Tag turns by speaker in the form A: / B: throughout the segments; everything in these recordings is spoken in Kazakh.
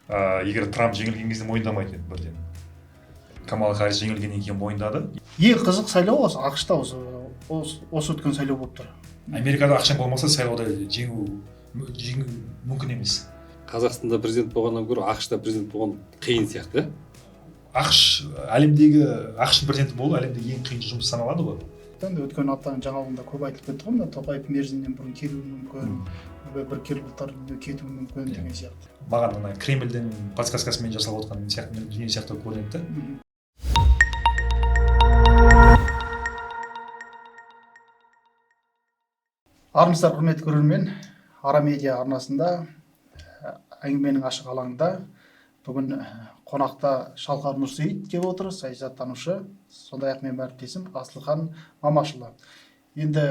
A: Егер Трамп жеңілген кезде мойындамайтын еді бірден. Камала Харрис жеңілгеннен кейін мойындады.
B: Ең қызық сайлау осы АҚШ-та осы өткен сайлау болып тұр.
A: Америкада ақшаң болмаса сайлауда жеңу мүмкін емес.
C: Қазақстанда президент болғаннан гөрі АҚШ-та президент болған қиын сияқты.
A: АҚШ әлемдегі АҚШ президенті болу әлемдегі ең қиын жұмыс саналады ғой.
B: Енді өткен аптаның жаңалығында көп айтылып кетті ғой, мына Тоқаев мерзімінен бұрын келуі мүмкін, бір келбұлттар кетуі мүмкін деген сияқты.
A: Маған ана Кремльдің подсказкасымен жасалып отқан сияқты дүние сияқты көрінеді да.
B: Армысыздар, құрметті көрермен, Ара Медиа арнасында әңгіменің ашық алаңында бүгін қонақта Шалқар Нұрсейіт келіп отыр, саясаттанушы, сондай-ақ менің әріптесім Асылхан Мамашұлы. Енді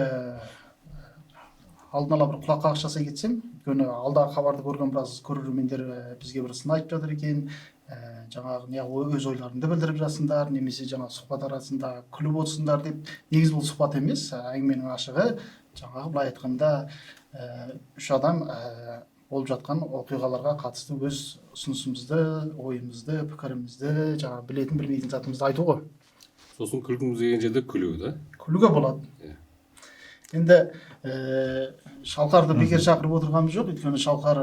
B: алдын ала бір құлақ қағыс жасай кетсем, өйткені алдағы хабарды көрген біраз көрермендер бізге бір сын айтып жатыр екен, жаңағы не өз ойларыңды білдіріп жатсыңдар, немесе жаңа сұхбат арасында күліп отырсыңдар деп. Негізі бұл сұхбат емес, әңгіменің ашығы, жаңағы былай айтқанда үш адам болып жатқан оқиғаларға қатысты өз ұсынысымызды, ойымызды, пікірімізді, жаңағы білетін білмейтін затымызды айту ғой.
C: Сосын күлкіміз келген жерде күлу да.
B: Күлуге болады. Енді Шалқарды бекер шақырып отырғанымыз жоқ, өйткені Шалқар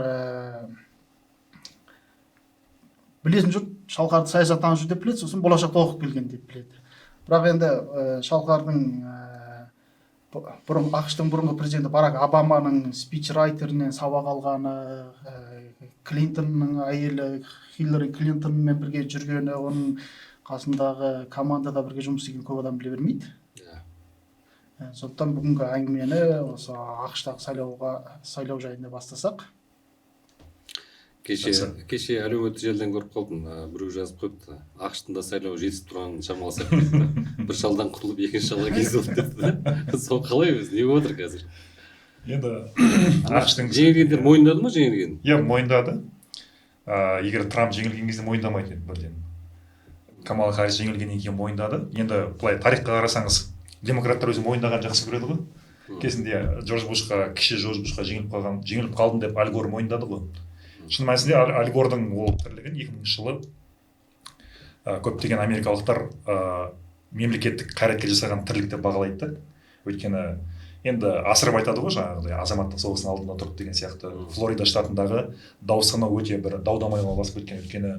B: білетін жұрт Шалқарды саясаттанушы деп біледі, сосын болашақта оқып келген деп біледі. Бірақ енді Шалқардың бұрын АҚШ-тың бұрынғы президенті Барак Обаманың спичрайтерінен сабақ алғаны, Клинтонның әйелі Хиллари Клинтонмен бірге жүргені, оның қасындағы командада бірге жұмыс істеген көп адам біле бермейді. Сондықтан бүгінгі әңгімені осы АҚШ-тағы сайлау жайында бастасақ.
C: Кеше әлеуметтік желіден көріп қалдым, біреу жазып қойыпты, АҚШ-тың да сайлауы жетісіп тұрғанын шамаласақ депті. Бір шалдан құтылып екінші шалға кезіп отыр депті да. Сол қалай өзі, не болып отыр қазір?
A: Енді АҚШ-тың
C: жеңілгендер мойындады ма жеңілгенін?
A: Иә, мойындады. Егер Трамп жеңілген кезде мойындамайтын еді бірден. Камала Харрис жеңілгеннен кейін мойындады. Енді былай тарихқа қарасаңыз, демократтар өзі мойындаған жақсы көреді ғой. Кезінде Джордж Бушқа, кіші Джордж Бушқа жеңіліп қалдым деп Аль Гор мойындады ғой. Шын мәнісінде Аль Гордың ол тірлігін 2000 жылы көптеген америкалықтар мемлекеттік қайраткер жасаған тірлік деп бағалайды да. Өйткені енді асырып айтады ғой, жаңағыдай азаматтық соғыстың алдында тұрды деген сияқты. Флорида штатындағы дауыс санау өте бір дау-дамайға ұласып кеткен. Өйткені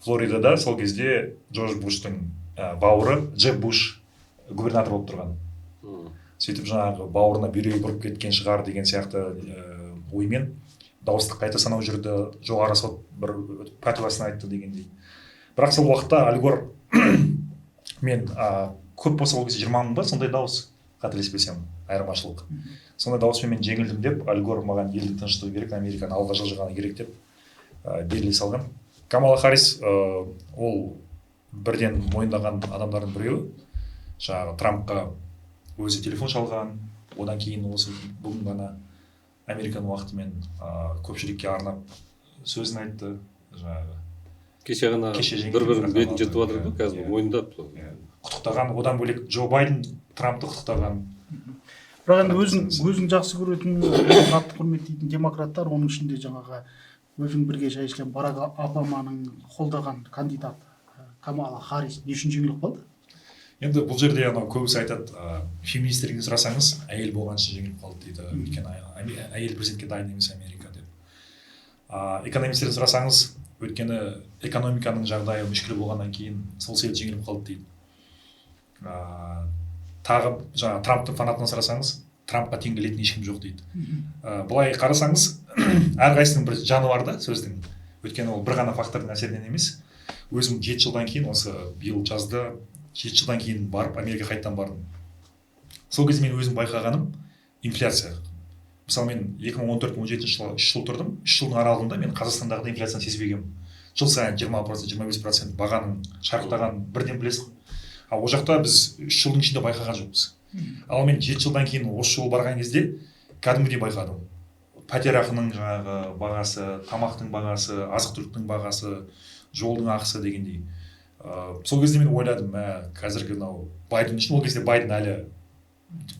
A: Флоридада сол кезде Джордж Буштың бауыры Джеб Буш губернатор болып тұрған. Сөйтіп жаңағы бауырына бүйрегі бұрып кеткен шығар деген сияқты оймен дауысты қайта санау жүрді, жоғары сот бір пәтуасын айтты дегендей. Бірақ сол уақытта Аль Гор мен көп болса ол кезде 20 мың ба сондай дауыс, қателеспесем, айырмашылық. Сондай дауыспен мен жеңілдім деп Аль Гор маған елдің тыныштығы керек, Американы алға жылжығаны керек деп белгілей салған. Камала Харрис ол бірден мойындаған адамдардың біреуі. Жаңағы Трампқа өзі телефон шалған, одан кейін осы бүгін ғана Американың уақытымен көпшілікке арнап сөзін айтты. Жаңағы
C: кеше ғана
A: кеше жеңілді
C: бір-бірінің
A: бірақ
C: бетін жыртып жатыр ғой, қазір мойындап.
A: Құттықтаған, одан бөлек Джо Байден Трампты құттықтаған.
B: Бірақ енді өзін жақсы көретін, өзін қатты құрметтейтін демократтар, оның ішінде жаңағы өзің бірге шай ішкен Барак Обаманың қолдаған кандидат Камала Харрис не үшін жеңіліп қалды?
A: Енді бұл жерде анау көбісі айтады, феминистерден сұрасаңыз, әйел болған үшін жеңіліп қалды дейді. Өйткені әйел президентке дайын емес Америка деп. Экономистерден сұрасаңыз, өйткені экономиканың жағдайы мүшкіл болғаннан кейін сол себепті жеңіліп қалды дейді. Тағы жаңа Трамптың фанатынан сұрасаңыз, Трампқа тең келетін ешкім жоқ дейді. Былай қарасаңыз, әрқайсысының бір жаны бар да сөздің. Өйткені ол бір ғана фактордың әсерінен емес. Өзім 7 жылдан кейін, осы биыл жазда 7 жылдан кейін барып Америкаға қайтадан бардым. Сол кезде мен өзім байқағаным инфляция. Мысалы мен екі мың он төрт, он жетінші жылы үш жыл тұрдым. 3 жылдың аралығында мен Қазақстандағы инфляцияны сезбегенмін. Жыл сайын жиырма процент, жиырма бес процент бағаның шарықтағанын бірден білесіз ғой. Ал ол жақта біз 3 жылдың ішінде байқаған жоқпыз. Ал мен 7 жылдан кейін осы жолы барған кезде кәдімгідей байқадым. Пәтер ақының жаңағы бағасы, тамақтың бағасы, азық-түліктің бағасы, жолдың ақысы дегендей. Сол кезде мен ойладым, қазіргі мынау Байден үшін, ол кезде Байден әлі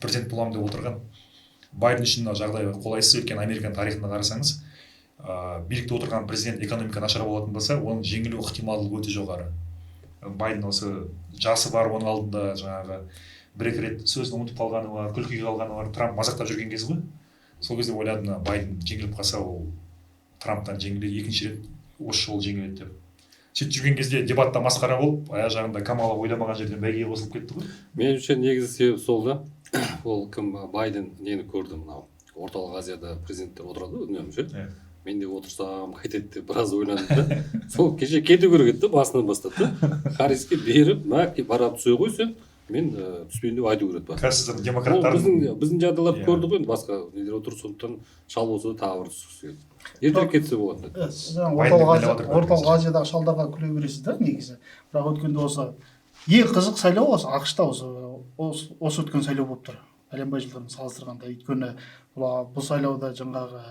A: президент боламын деп отырған. Байден үшін мынау жағдай қолайсыз, өйткені Американың тарихына қарасаңыз, Билікте отырған президент экономика нашар болатын болса, оның жеңілу ықтималдығы өте жоғары. Байден осы жасы бар, оның алдында жаңағы бір екі рет сөзін ұмытып қалғаны бар, күлкіге қалғаны бар, Трамп мазақтап жүрген кез ғой. Сол кезде ойладым, мына Байден жеңіліп қалса, ол Трамптан жеңіледі, екінші рет осы жолы жеңіледі деп. Сөйтіп жүрген кезде дебатта масқара болып, аяқ жағында Камала ойламаған жерден бәйгеге қосылып кетті ғой.
C: Меніңше, негізгі себеп сол да. Ол кім, Байден нені көрді, мынау Орталық Азияда президенттер отырады ғой үнемі ше.
A: Иә.
C: Мен де отырсам қайтеді деп біраз ойланды да, сол кеше кету керек еді да, басынан бастап та, Харриске беріп, мә, барып түсе ғой сен, мен түспеймін деп айту керек еді басында.
A: Қазір сіздердің
C: Ол
A: демократтардың
C: біздің жағдайларды көрді ғой енді, басқа нелер отыр, сондықтан шал болса да тағы бір түскісі келді, ертерек кетсе болатын еді.
B: Сіз жаңа
A: Байден
B: Орталық
A: билеп
B: Азия,
A: отыр бәрі.
B: Орталық Азиядағы шалдарға күле бересіз да негізі. Бірақ өткенде осы ең қызық сайлау осы АҚШ-та осы өткен сайлау болып тұр. Пәленбай жылдармен салыстырғанда, өйткені бұл сайлауда жаңағы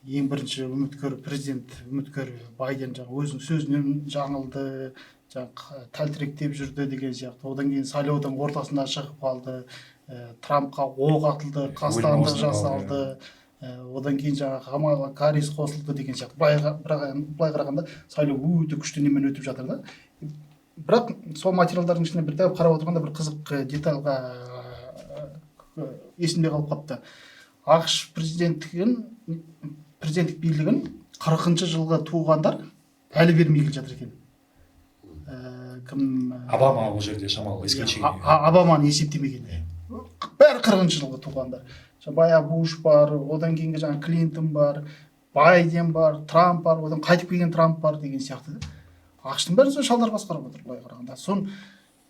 B: ең бірінші үміткер, президент үміткер Байден жаңа өзінің сөзінен жаңылды, жаңа тәлтіректеп жүрді деген сияқты. Одан кейін сайлаудың ортасында шығып қалды, Трампқа оқ атылды, қастандық
A: аузына қалды,
B: жасалды. Одан кейін жаңағы Камала Харрис қосылды деген сияқты. Былай, бірақ былай қарағанда сайлау өте күшті немен өтіп жатыр да. Бірақ сол материалдардың ішінде бір тәуіп қарап отырғанда бір қызық детальға есімде қалып қалыпты. АҚШ президенттік билігін 40-жылғы туғандар әлі бермей келе жатыр екен. Кім
A: Обама ол жерде шамалы исключение.
B: Обаманы есептемегенде. Бәрі 40-жылғы туғандар. Жаңа баяғы Буш бар, одан кейінгі жаңа Клинтон бар, Байден бар, Трамп бар, одан қайтып келген Трамп бар деген сияқты да. АҚШ-тың бәрін сол шалдар басқарып отыр былай қарағанда. Сон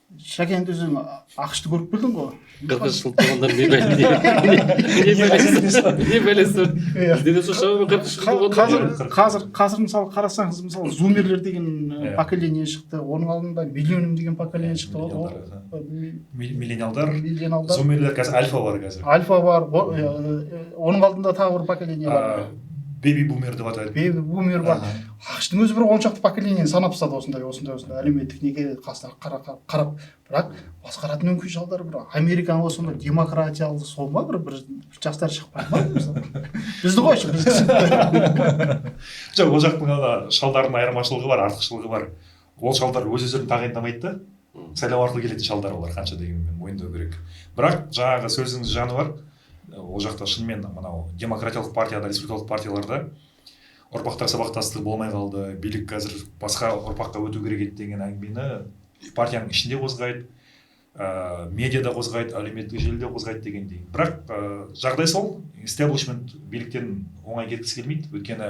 B: Шәкен, енді өзің АҚШ-ты көріп білдің ғой.
C: 40-жыл туғандар не бәле, не бәлесі, не бәлесі бар?
B: Иә.
C: Бізде де сол шамамен 40-жыл туғандар
B: Қазір
C: бар.
B: қазір мысалы қарасаңыз, мысалы, зумерлер деген поколение шықты, оның алдында миллениум деген поколение шықты.
A: Миллениалдар, миллениалдар,
B: Миллениалдар.
A: Зумерлер, қазір альфа бар қазір.
B: Альфа бар, оның алдында тағы бір поколение бар.
A: Беби бумер деп атайды.
B: Беби бумер бар. АҚШ-тың өзі бір 10 шақты поколениені санап тастады, осындай, осындай, осындай әлеуметтік неге қасына қарап, бірақ басқаратын өңкей шалдар. Бір Американың осындай демократиялы сол ма, бір жастар шықпай ма мысалы? Бізді қойшы, бізді.
A: Жоқ, ол жақтың ана шалдардың айырмашылығы бар, артықшылығы бар. Ол шалдар өз өздерін тағайындамайды да, сайлау арқылы келетін шалдар олар, қанша дегенмен мойындау керек. Бірақ жаңағы сөздің жаны бар, ол жақта шынымен мынау демократиялық партияда, республикалық партияларда ұрпақтар сабақтастығы болмай қалды, билік қазір басқа ұрпаққа өту керек еді деген әңгімені партияның ішінде қозғайды, медиада қозғайды, әлеуметтік желіде қозғайды дегендей. Бірақ жағдай сол, истеблишмент биліктен оңай кеткісі келмейді, өйткені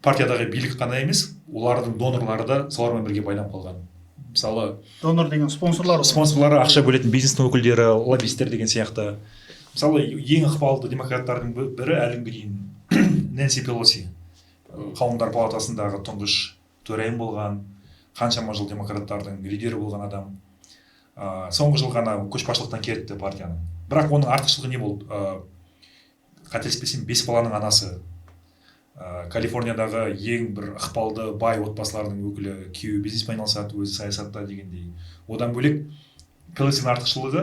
A: партиядағы билік қана емес, олардың донорлары да солармен бірге байланып қалған. Мысалы,
B: Донор деген спонсорлар ғой.
A: Спонсорлары, ақша бөлетін бизнестің өкілдері, лоббисттер деген сияқты. Мысалы, ең ықпалды демократтардың бірі әлі күнге дейін Нэнси Пелоси, қауымдар палатасындағы тұңғыш төрайым болған, қаншама жыл демократтардың лидері болған адам. Соңғы жыл ғана көшбасшылықтан кетті партияның. Бірақ оның артықшылығы не болды? Қателеспесем, бес баланың анасы, Калифорниядағы ең бір ықпалды бай отбасылардың өкілі, күйеуі бизнеспен айналысады, өзі саясатта дегендей. Одан бөлек, Пелосидің артықшылығы,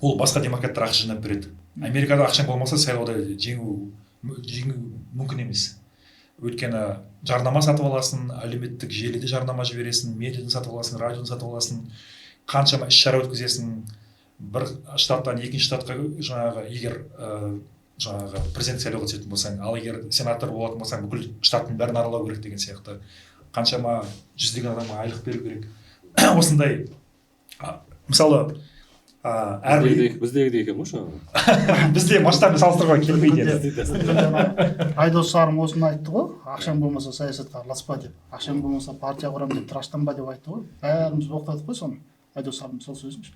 A: ол басқа демократтар ақша жинап береді. Америкада ақшаң болмаса, сайлауда жеңу мүмкін емес, өйткені жарнама сатып аласың, әлеуметтік желіде жарнама жібересің, медиадан сатып аласың, радионы сатып аласың, қаншама іс шара өткізесің бір штаттан екінші штатқа, жаңағы егер жаңағы президент сайлауға түсетін болсаң, ал егер сенатор болатын болсаң, бүкіл штаттың бәрін аралау керек деген сияқты, қаншама жүздеген адамға айлық беру керек. Осындай мысалы, әрбір
C: Біздегідей екен ғой шамамен.
A: Бізде масштабын салыстыруға келмейді енді.
B: Өткенде ана Айдос Сарым осыны айтты ғой, ақшаң болмаса, саясатқа араласпа деп, ақшаң болмаса, партия құрамын деп тыраштанба деп айтты ғой. Бәріміз боқтадық қой соны, Айдос Сарымның сол сөзін.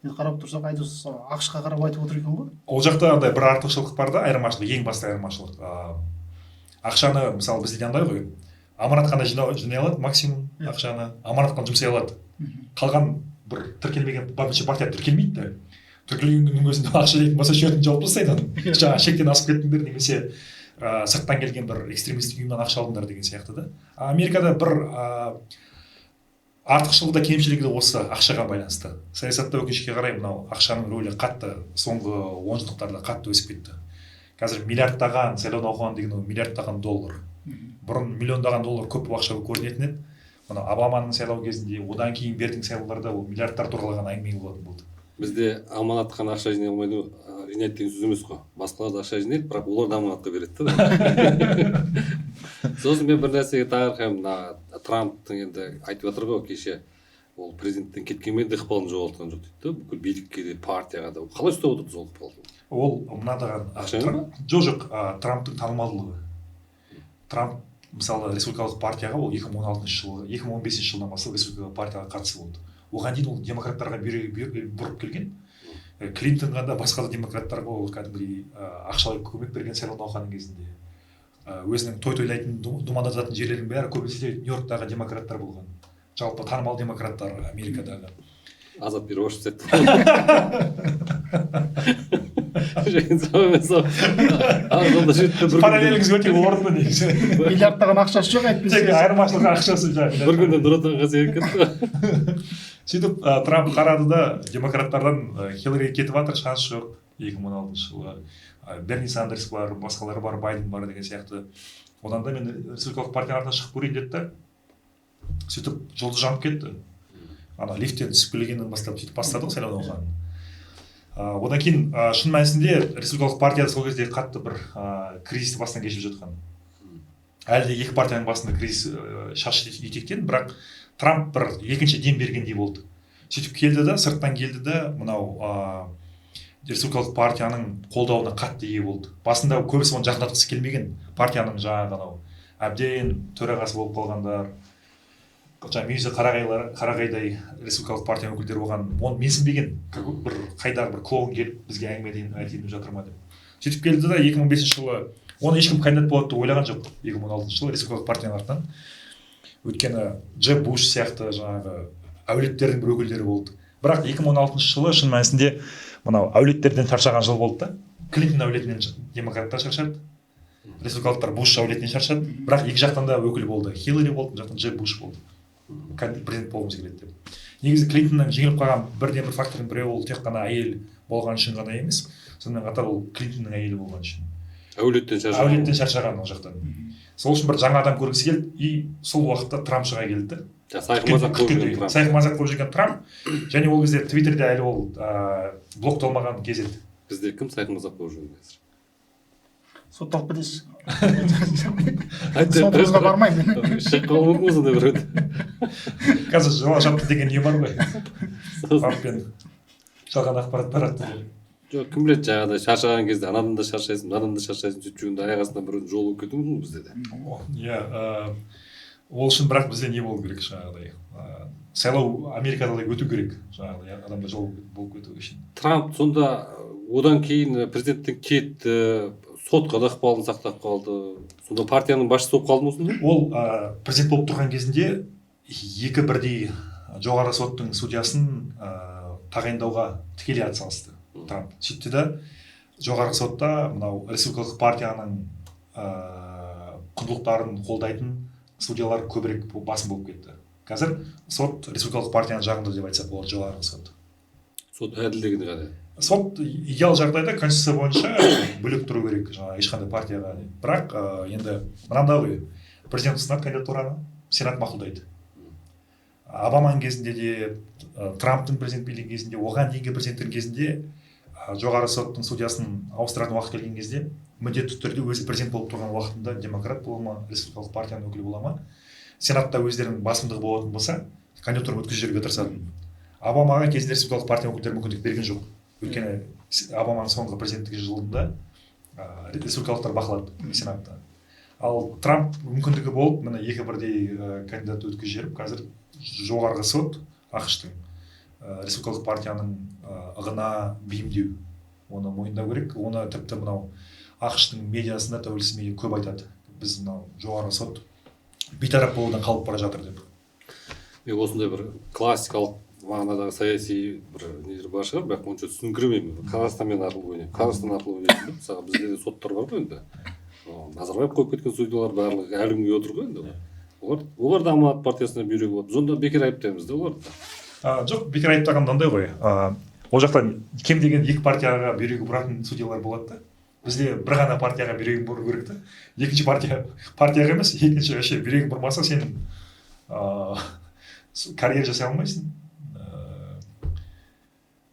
B: Енді қарап тұрсақ, Айдос АҚШ-қа қарап айтып отыр екен ғой.
A: Ол жақта андай бір артықшылық бар да, айырмашылық, ең басты айырмашылық, ақшаны, мысалы, бізде андай ғой, аманат қана жинай алады максимум. Ақшаны аманат қана жұмсай алады. Қалған бір тіркелмеген, бірінші партия тіркелмейді да, тіркелген күннің өзінде ақша дейтін болса, счетын жауып тастайды оның, жаңағы шектен асып кеттіңдер немесе сырттан келген бір экстремистік ұйымнан ақша алдыңдар деген сияқты да. А Америкада бір артықшылығы да, кемшілігі де осы ақшаға байланысты. Саясатта, өкінішке қарай, мынау ақшаның рөлі қатты, соңғы 10 жылдықтарда қатты өсіп кетті. Қазір миллиардтаған сайлау науқаны деген ол миллиардтаған доллар. Бұрын миллиондаған доллар көп ақша көрінетін еді. Мына Обаманың сайлау кезінде, одан кейін бердің сайлауларда ол миллиардтар туралаған әңгіме болатын болды.
C: Бізде аманат қана ақша жинай алмайды, жинайды деген сөз емес қой. Басқалар да ақша жинайды, бірақ олар да аманатқа береді да. Сосын мен бір нәрсеге тағы қараймын. Мына Трамптың енді айтып жатыр ғой кеше, ол президенттен кеткенмен де ықпалын жоғалтқан жоқ дейді да, бүкіл билікке де, партияға да. Қалай ұстап отырды сол ықпалды?
A: Ол мынадаған
C: Ақшамен ба?
A: Жоқ, Трамптың танымалдылығы. Трамп мысалы республикалық партияға ол 2016 жылы, 2015 жылдан бастап республикалық партияға қатысы болды. Оған дейін ол демократтарға бұрып келген. Клинтонға да, басқа да демократтарға ол кәдімгідей ақшалай көмек берген сайлау науқанының кезінде. Өзінің той тойлайтын, думандататын жерлердің бәрі көбінесе Нью-Йорктағы демократтар болған. Жалпы танымал демократтар Америкадағы.
C: Азат Перуашев сияқты.
A: Параллеліңіз өте орынды негізі.
B: Миллиардтаған ақшасы жоқ әйтпесе.
A: Тек айырмашылығы ақшасы жаңағы.
C: Бір күнде Нұр Отанға секіріп кетті.
A: Сөйтіп Трамп қарады да, демократтардан Хиллари кетіп жатыр, шанс жоқ 2016 жылы. Берни Сандерс бар, басқалар бар, Байден бар деген сияқты. Одан да мен республикалық партияның артынан шығып көрейін деді да. Сөйтіп жұлдыз жанып кетті. Ана лифттен түсіп келгеннен бастап сөйтіп бастады ғой сайлау науқанын. Одан кейін шын мәнісінде республикалық партия сол кезде қатты бір кризисті бастан кешіп жатқан. Әлі де екі партияның басында кризис шаш етектен, бірақ Трамп бір екінші дем бергендей болды. Сөйтіп келді да, сырттан келді да, мынау республикалық партияның қолдауына қатты ие болды. Басында көбісі оны жақындатқысы келмеген. Партияның жаңағы анау әбден төрағасы болып қалғандар, жаңағы мүйізі қарағайдай республикалық партия өкілдері оған оны менсінбеген, бір қайдағы бір клоун келіп бізге әңгіме айтайын деп жатыр ма деп. Сөйтіп келді да 2015 жылы оны ешкім кандидат болады деп ойлаған жоқ. 2016 жылы республикалық партияның артынан. Өйткені Джеб Буш сияқты жаңағы әулеттердің бір өкілдері болды. Бірақ 2016 жылы шын мәнісінде мынау әулеттерден шаршаған жыл болды да. Клинтон әулетінен демократтар шаршады, республикалықтар Буш әулетінен шаршады. Бірақ екі жақтан да өкіл болды. Хиллари болды, мына жақтан Джеб Буш болды. Президент болғымыз келеді деп. Негізі Клинтоннан жеңіліп қалған бірден бір фактордың біреуі ол тек қана әйел болған үшін ғана емес, сонымен қатар ол Клинтонның әйелі болған үшін.
C: Әулеттен шаршаған.
A: Әулеттен шаршаған ол жақтан. Сол үшін бір жаңа адам көргісі келді, и сол уақытта Трамп шыға келді.
C: Сайқы мазақ қойып жүрген Трамп.
A: Сайқы мазақ қойып жүрген Трамп. Және ол кезде Твиттерде әлі ол блокталмаған кез еді.
C: Бізде кім сайқы мазақ қойып жүрген қазір?
B: Сотталып кетесіз. Сотымызға бармаймын.
C: Шығып қалуы мүмкін сондай бір.
A: Қазір жала жапты деген не бар ғой? Трамппен жалған ақпарат таратты деп.
C: Жоқ, кім біледі, жаңағыдай шаршаған кезде анадан да шаршайсың, мынадан да шаршайсың, сөйтіп жүргенде аяқ астынан біреудің жолы болып кетуі мүмкін бізде де.
A: Иә, ол үшін бірақ бізде не болу керек жаңағыдай? Сайлау Америкада өту керек жаңағыдай, адамдар жол болып кету үшін.
C: Трамп сонда одан кейін президенттен кетті, сотқа да ықпалын сақтап қалды. Сонда партияның басшысы болып қалды ма сонда?
A: Ол президент болып тұрған кезінде екі бірдей жоғарғы соттың судьясын тағайындауға тікелей атсалысты Трамп. Сөйтті да жоғарғы сотта мынау республикалық партияның құндылықтарын қолдайтын судьялар көбірек басым болып кетті. Қазір сот республикалық партияның жағында деп айтсақ болады, жоғарғы сот.
C: Сот әділ дегені қандай?
A: Сот идеал жағдайда конституция бойынша бөлек тұру керек, жаңағы ешқандай партияға. Бірақ енді мынандай ғой, президент ұсынады кандидатураны, сенат мақұлдайды. Обаманың кезінде де, Трамптың президент билеген кезінде, оған дейінгі президенттің кезінде жоғары соттың судьясын ауыстыратын уақыт келген кезде міндетті түрде өзі президент болып тұрған уақытында демократ бола ма, республикалық партияның өкілі бола ма, сенатта өздерінің басымдығы болатын болса, кандидатураны өткізіп жіберуге тырысатын. Обамаға кезінде республикалық партия өкілдері мүмкіндік берген жоқ. Өйткені Обаманың соңғы президенттік жылында республикалықтар бақылады сенатта. Ал Трамп мүмкіндігі болып, міне екі бірдей кандидатты өткізіп жіберіп, қазір жоғарғы сот АҚШ-тың республикалық партияның ығына бейімдеу. Оны мойындау керек. Оны тіпті мынау АҚШ-тың медиасында, тәуелсіз медиа көп айтады. Біз мынау жоғарғы сот бейтарап болудан қалып бара жатыр деп.
C: Мен осындай бір классикалық мағынадағы саяси бір нелер бар шығар, бірақ онша түсініңкіремеймін. Қазақстанмен арқылы ойнаймын, Қазақстан арқылы ойнаймын деп. Мысалы, бізде де соттар бар ғой енді. Назарбаев қойып кеткен судьялар барлығы әлі күнге отыр ғой енді. Олар да Аманат партиясына бүйрегі болады. Біз онда бекер айыптаймыз да оларды.
A: Жоқ, бекер айыптаған мынандай ғой. Ол жақтан кем деген екі партияға бүйрегі бұратын судьялар болады да. Бізде бір ғана партияға бүйрегің бұру керек та. Екінші партияға емес, екінші вообще бүйрегің бұрмаса, сен карьера жасай алмайсың.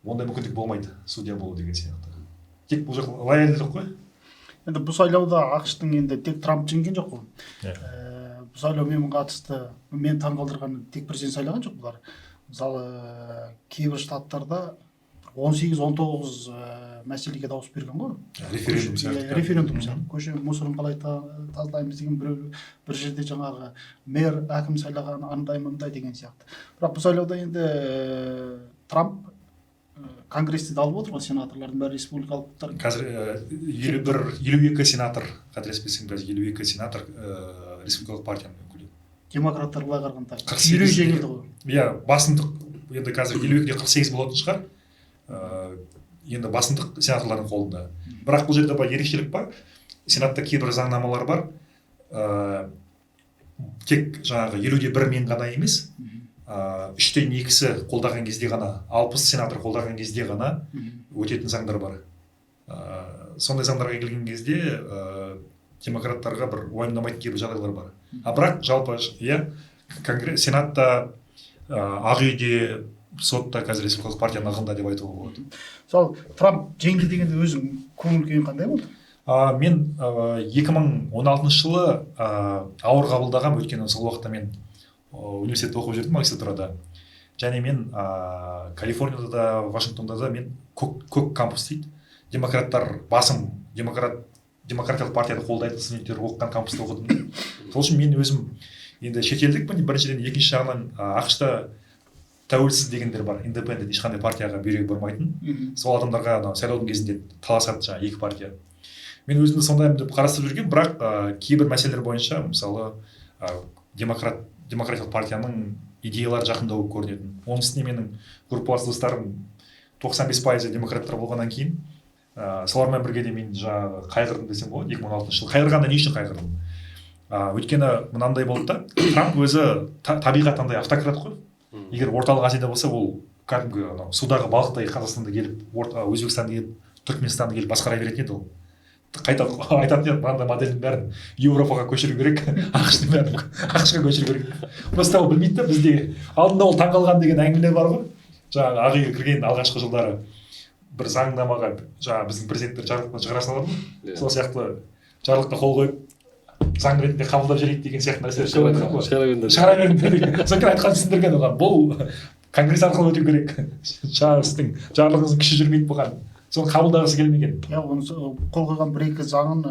A: Ондай мүмкіндік болмайды, судья болу деген сияқты. Тек бұл жақ лояльділік қой.
B: Енді бұл сайлауда АҚШ-тың енді тек Трамп жеңген жоқ қой.
A: Иә.
B: Бұл сайлаумен қатысты мен таңғалдырған, тек президент сайлаған жоқ бұлар. Мысалы, кейбір штаттарда 18-19 мәселеге дауыс берген ғой.
A: Референдум сияқты.
B: Иә, референдум сияқты. Көше мусорын қалай тазалаймыз деген біреу, бір жерде жаңағы мэр, әкім сайлаған, андай мындай деген сияқты. Бірақ бұл сайлауда енді Трамп конгрессті де алып отыр ғой, сенаторлардың бәрі республикалықтар.
A: Қазір 51, 52 сенатор, қателеспесем, қазір 52 сенатор республикалық партияның өкілі.
B: Демократтар былай қарағанда
A: 48
B: елу жеңілді ғой.
A: Иә, басымдық енді қазір 52-де 48 болатын шығар. Енді басымдық сенаторлардың қолында. Бірақ бұл жерде бір ерекшелік бар. Сенатта кейбір заңнамалар бар. Тек жаңағы 51-мен ғана емес, үштен екісі қолдаған кезде ғана, 60 сенатор қолдаған кезде ғана өтетін заңдар бар. Сондай заңдарға келген кезде демократтарға бір уайымдамайтын кейбір жағдайлар бар. А бірақ жалпы, иә, конгресс, сенатта, Ақ үйде, сотта қазір республикалық партияның ығында деп айтуға болады.
B: Мысалы, Трамп жеңді дегенде өзің көңіл күйің қандай болды?
A: Мен 2016 жылы ауыр қабылдағанмын, өйткені сол уақытта мен университетте оқып жүрдім, магистратурада. Және мен Калифорнияда да, Вашингтонда да мен көк кампус дейді. Демократтар басым, демократиялық партияны қолдайтын студенттер оқыған кампуста оқыдым. Сол үшін мен өзім енді шетелдікпін, біріншіден, екінші жағынан АҚШ-та тәуелсіз дегендер бар, independent, ешқандай партияға бүйрегі бармайтын. Сол адамдарға анау сайлаудың кезінде таласады жаңағы екі партия. Мен өзімді сондаймын деп қарастырып жүргенмін, бірақ кейбір мәселелер бойынша, мысалы, демократиялық партияның идеялары жақындау көрінетін. Оның үстіне менің группалас достарым 95%-ы демократтар болғаннан кейін, солармен бірге де мен жаңағы қайғырдым десем болады 2016 жылы. Қайғырғанда не үшін қайғырдым? Өйткені мынандай болды да, Трамп өзі табиғат андай автократ қой. Егер Орталық Азияда болса, ол кәдімгі анау судағы балықтай Қазақстанда келіп, Өзбекстанда келіп, Түркменстанда келіп басқара беретін еді ол. Қайта айтатын еді, мынандай модельдің бәрін Еуропаға көшіру керек, АҚШ-тың бәрін АҚШ-қа көшіру керек. Просто ол білмейді да, бізде алдында ол таңғалған деген әңгімелер бар ғой. Жаңағы Ақ үйге кірген алғашқы жылдары бір заңнамаға жаңағы біздің президенттер жарлықтан шығара салады ғой. Сол сияқты жарлыққа қол қойып, заң ретінде қабылдап жіберейік деген сияқты нәрселер шығып жатқан ғой.
C: Шығара беріңдер.
A: Шығара беріңдер деген. Содан кейін айтқан, түсіндірген оған, бұл конгресс арқылы өту керек. Жаңағы сіздің жарлығыңыздың күші жүрмейді бұған. Соны қабылдағысы келмеген.
B: Иә, оны қол қойған бір екі заңын,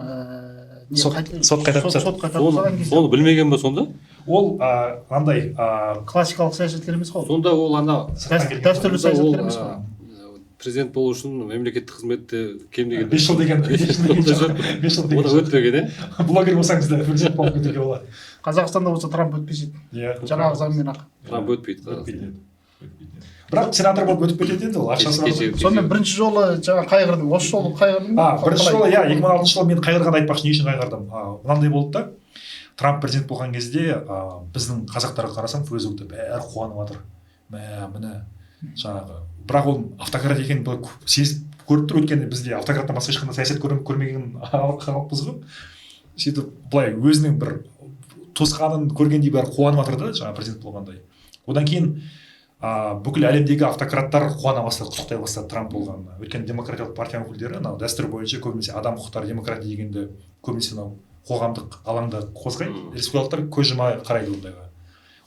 B: не,
A: Сот қайтарып тастады.
B: Сот қайтарып тастаған кезде.
C: Соны білмеген ба сонда?
A: Ол мынандай,
B: Классикалық саясаткер емес қой ол.
C: Сонда ол ана
A: Сырттан келген.
B: Дәстүрлі
C: сонда ол,
B: саясаткер емес қой.
C: Президент болу үшін мемлекеттік қызметте кем дегенде
A: 5 жыл деген, 5 жыл деген жоқ. 5 жыл деген
C: Одан
A: жоқ.
C: өтпеген, иә?
A: Блогер болсаңыз да, президент болып кетуге болады.
B: Қазақстанда болса, Трамп өтпес еді.
A: Иә.
B: Жаңағы заңмен ақ.
C: Трамп өтпейді.
A: Өтпейді еді. Өтпейді еді. Бірақ сенатор болып өтіп кетеді енді, ол ақшасы бар ғой.
B: Сонымен бірінші жолы жаңа қайғырдың, осы жолы қайғырдың ба?
A: Бірінші
B: Қалай?
A: жолы, иә, 2006 жылы мен қайғырғанды айтпақшы, не үшін қайғырдым? Мынандай болды да, Трамп президент болған кезде, біздің қазақтарға қарасам, Фейсбукта бәрі қуанып жатыр. Мә, міне жаңағы. Бірақ ол автократ екенін былай сезіп көріп тұр, өйткені бізде автократтан басқа ешқандай саясат көрмеген халықпыз ғой. Сөйтіп былай өзінің бір туысқанын көргендей бәрі қуанып жатыр да, жаңа президент болғандай. Одан кейін бүкіл әлемдегі автократтар қуана бастады, құттықтай бастады Трамп болғанына. Өйткені демократиялық партия өкілдері анау дәстүр бойынша көбінесе адам құқықтары, демократия дегенді көбінесе анау қоғамдық алаңда қозғайды. Республикалықтар көз жұма қарайды ондайға.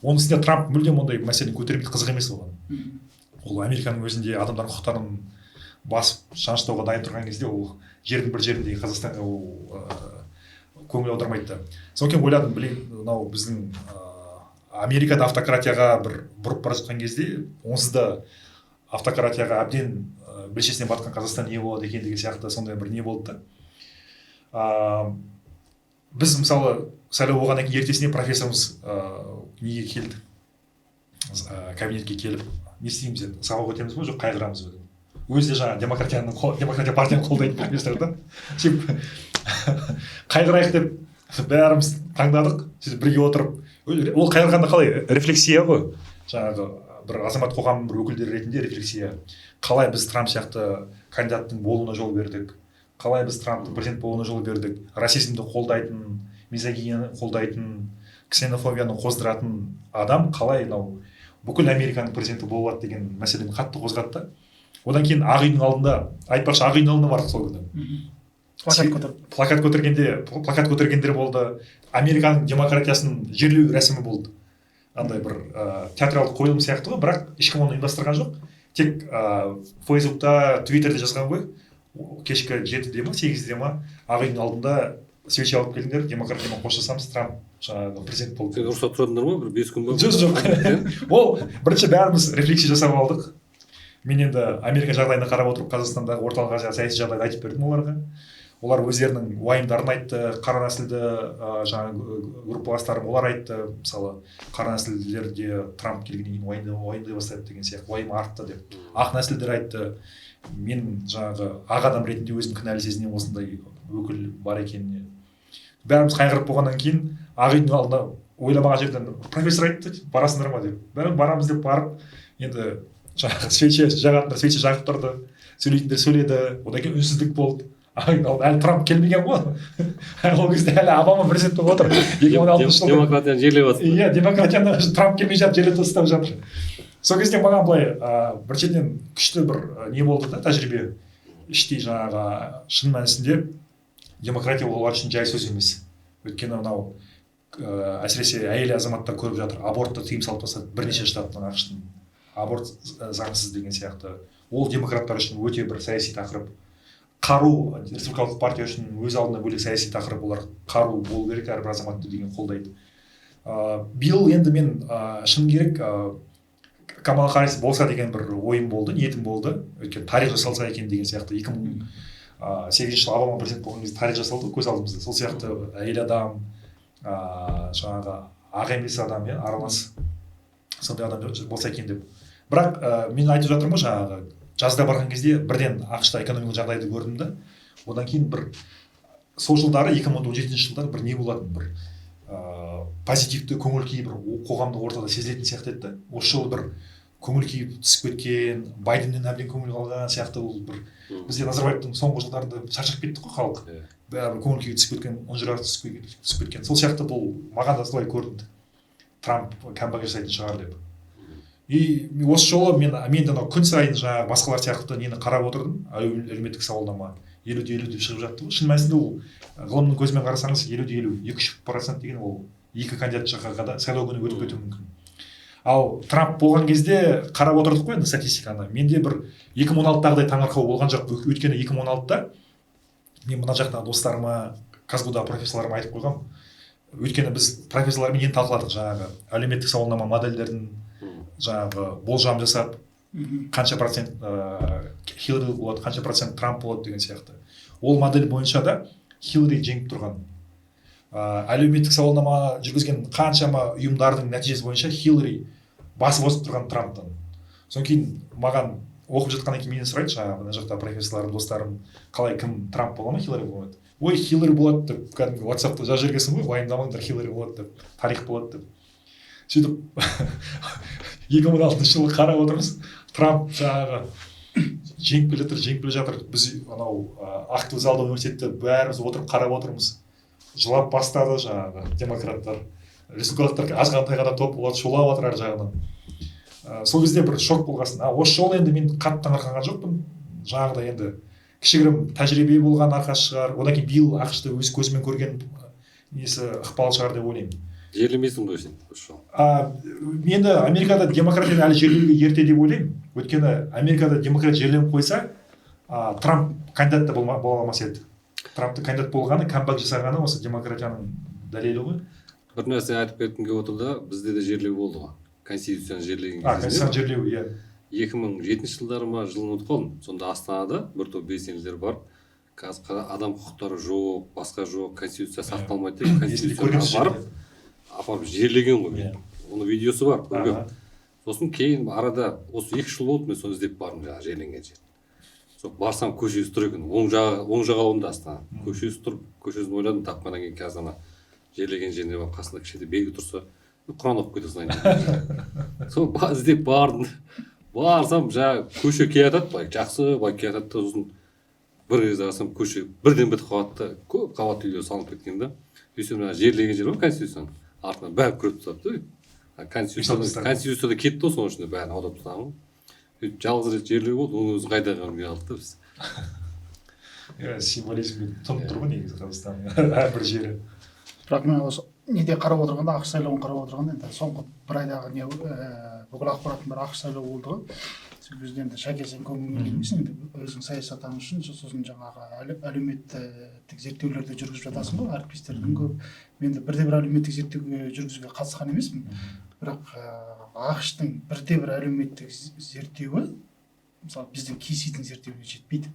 A: Оның үстіне Трамп мүлдем ондай мәселені көтермейді, қызық емес оған. Ол Американың өзінде адамдардың құқықтарын басып шаныштауға дайын тұрған кезде, ол жердің бір жеріндегі Қазақстанға ол көңіл аудармайды да. Содан кейін ойладым, блин, мынау біздің Америкада автократияға бір бұрып бара жатқан кезде, онсыз да автократияға әбден белшесінен батқан Қазақстан не болады екен деген сияқты сондай бір не болды да. Біз мысалы сайлау болғаннан кейін ертесіне профессорымыз неге келді, кабинетке келіп, не істейміз деді, сабақ өтеміз ба, жоқ қайғырамыз ба деді. Өзі де жаңағы демократия партияны қолдайтын профессор да. Сөйтіп қайғырайық деп бәріміз таңдадық. Сөйтіп бірге отырып, ол қайғырғанда қалай, рефлексия ғой, жаңағы бір азамат қоғамының бір өкілдері ретінде рефлексия, қалай біз Трамп сияқты кандидаттың болуына жол бердік, Қалай біз Трамптың президент болуына жол бердік? Расизмді қолдайтын, мизогинияны қолдайтын, ксенофобияны қоздыратын адам қалай мынау бүкіл Американың президенті бола алады деген мәселені қатты қозғады да. Одан кейін Ақ үйдің алдында, айтпақшы, Ақ үйдің алдына бардық сол күні.
B: Плакат көтеріп.
A: Плакат көтергенде, плакат көтергендер болды. Американың демократиясын жерлеу рәсімі болды. Андай бір театралдық қойылым сияқты ғой, бірақ ешкім оны ұйымдастырған жоқ. Тек Фейсбукта, Твиттерде жазған ғой: кешкі 7-де ма, 8-де ма, Ақ үйдің алдында свеча алып келіңдер, демократиямен қоштасамыз, Трамп жаңағы президент болды.
C: Сен рұқсат сұрадыңдар ма, бір 5 күн ба?
A: Жоқ, ол бірінші бәріміз рефлексия жасап алдық. Мен енді Америка жағдайына қарап отырып, Қазақстандағы, Орталық Азия саяси жағдайды айтып бердім оларға. Олар өздерінің уайымдарын айтты. Қара нәсілді жаңағы группаластарым, олар айтты, мысалы, қара нәсілділер де Трамп келгеннен кейін уайымдай бастады деген сияқты, уайым артты деп. Ақ нәсілдер айтты: мен жаңағы ақ адам ретінде өзім кінәлі сезінемін осындай өкіл бар екеніне. Бәріміз қайғырып болғаннан кейін Ақ үйдің алдына ойламаған жерден профессор айтты: «Барасыңдар ма?» – деп. Бәріміз барамыз деп барып, енді жаңағы свеча жағатындар свеча жағып тұрды, сөйлейтіндер сөйледі. Одан кейін үнсіздік болды. Ақ үйдің алдында әлі Трамп келмеген ғой, ол кезде әлі Обама президент болып отыр, 2016 жылы.
C: Демократияны жерлеп жатыр.
A: Иә, демократияны Трамп келмей жатып жерлеп тастап жатыр. Сол кезде маған былай бір шетінен күшті бір не болды да, тәжірибе. Іштей жаңағы шын мәнісінде демократия олар үшін жай сөз емес. Өйткені мынау әсіресе әйел азаматтар көріп жатыр: абортты тыйым салып тастады бірнеше штаттан АҚШ-тың, аборт заңсыз деген сияқты. Ол демократтар үшін өте бір саяси тақырып. Қару республикалық партия үшін өз алдына бөлек саяси тақырып. Олар қару болу керек әрбір азаматта деген қолдайды. Биыл енді мен шыны керек, Камала Харрис болса деген бір ойым болды, ниетім болды. Өйткені тарих жасалса екен деген сияқты. 2008 жылы Обама президент болған кезде тарих жасалды ғой көз алдымызда. Сол сияқты әйел адам, жаңағы ақ емес адам, иә, аралас сондай адам болса екен деп. Бірақ мен айтып жатырмын ғой, жаңағы жазда барған кезде бірден АҚШ-та экономикалық жағдайды көрдім да. Одан кейін бір сол жылдары, 2017 жылдары бір не болатын, бір позитивті көңіл күй бір қоғамдық ортада сезілетін сияқты еді да. Осы жолы бір көңіл күй түсіп кеткен, Байденнен әбден көңіл қалған сияқты. Ол бір бізде Назарбаевтың соңғы жылдарында шаршап кеттік қой халық. Бәрібір көңіл күйі түсіп кеткен, ұнжырағы түсіп кеткен. Сол сияқты бұл маған да солай көрінді, Трамп камбэк жасайтын шығар деп. И осы жолы мен де анау күн сайын жаңағы басқалар сияқты нені қарап отырдым, әлеуметтік сауалнама 50:50 деп шығып жатты ғой. Шын мәнісінде ол ғылымның көзімен қарасаңыз, 50:50, 2-3% деген ол екі кандидат жаққа да сайлау күні өтіп кетуі мүмкін. Ал Трамп болған кезде қарап отырдық қой енді статистиканы. Менде бір 2016-тағыдай таңырқау болған жоқ. Өйткені 2016-да мен мына жақтағы достарыма, КазГУ-дағы профессорларыма айтып қойғанмын. Өйткені біз профессорлармен нені талқыладық: жаңағы әлеуметтік сауалнама модельдерін, жаңағы болжам жасап, қанша процент Хиллари болады, қанша процент Трамп болады деген сияқты. Ол модель бойынша да Хиллари жеңіп тұрған. Әлеуметтік сауалнама жүргізген қаншама ұйымдардың нәтижесі бойынша Хиллари басып озып тұрған Трамптан. Содан кейін маған оқып жатқаннан кейін менен сұрайды жаңағы мына жақта профессорларым, достарым: «Қалай, кім, Трамп бола ма, Хиллари бола ма?» «Ой, Хиллари болады», – деп кәдімгі Ватсапта жазып жібергенсің ғой, «уайымдамаңдар, Хиллари болады» деп, тарих болады деп. Сөйтіп 2016 жылы қарап отырмыз, Трамп жаңағы жеңіп келе жатыр, жеңіп келе жатыр. Біз анау актовый залда университетте бәріміз отырып қарап отырмыз. Жылап бастады жаңағы демократтар, республикалықтар азғантай ғана топ, олар шулап жатыр ар жағынан. Сол кезде бір шок болғасын. А осы жолы енді мен қатты таңырқаған жоқпын. Жаңағыдай енді кішігірім тәжірибе болған арқасы шығар. Одан кейін биыл АҚШ-ты өз көзімен көрген несі ықпал шығар деп ойлаймын.
C: Жерлемейсің ғой сен осы жолы?
A: Енді Америкада демократияны әлі жерлеуге ерте деп ойлаймын. Өйткені Америкада демократия жерленіп қойса, Трамп кандидат та бола алмас еді. Трамптың кандидат болғаны, камбэк жасағаны осы демократияның дәлелі ғой.
C: Бір нәрсе айтып кеткім келіп отыр да. Бізде де жерлеу болды ғой, конституцияны жерлеген кезде.
A: Конституцияны жерлеу, иә.
C: 2007 жылдары ма, жылын ұмытып қалдым. Сонда Астанада бір топ белсенділер барып, қазір адам құқықтары жоқ, басқа жоқ, конституция сақталмайды деп,
A: Есімде,
C: конституцияны
A: көргенсіз.
C: апарып апарып жерлеген ғой. Оның видеосы бар, көргенмін. Сосын кейін арада осы 2 жыл болды, мен соны іздеп бардым жаңағы жерленген жер. Сол барсам, көшесі тұр екен, оң жағы, оң жағалауында Астана. Көшесі тұр, көшесін ойладым, тапқаннан кейін қазір ана жерлеген жеріне барып, қасында кішкентай белгі тұрса, құран оқып кете салайын деп. Сол іздеп бардым. Барсам, жаңағы көше келе жатады былай, жақсы былай келе жатады да, сосын Бір кезде қарасам, көше бірден бітіп қалады да, көп қабатты үйлер салынып кеткен да. Өйстіп мына жерлеген жер бар Конституцияның артынан бәрі күреп тастады да. Конституция да кетті ғой, соның ішінде бәрін аударып тастаған ғой. Сөйтіп жалғыз рет жерлеу болды, оның өзі қайда қалғанын қалды да біз.
A: Иә, символизмге тұнып тұр ғой негізі Қазақстанның әрбір жері.
B: Бірақ мен осы неде қарап отырғанда, АҚШ сайлауын қарап отырғанда, енді соңғы бір айдағы не, бүкіл ақпараттың бәрі АҚШ сайлауы болды ғой. Сол кезде енді, Шәке, сен көңіліңе келмесін, енді өзің саясаттанушы, сосын жаңағы әлеуметтік зерттеулерді жүргізіп жатасың ғой, әріптестердің көп. Мен де бірде бір әлеуметтік зерттеуге жүргізуге қатысқан емеспін, бірақ АҚШ-тың бірде бір әлеуметтік зерттеуі, мысалы, біздің КИСИ-дің зерттеуіне жетпейді.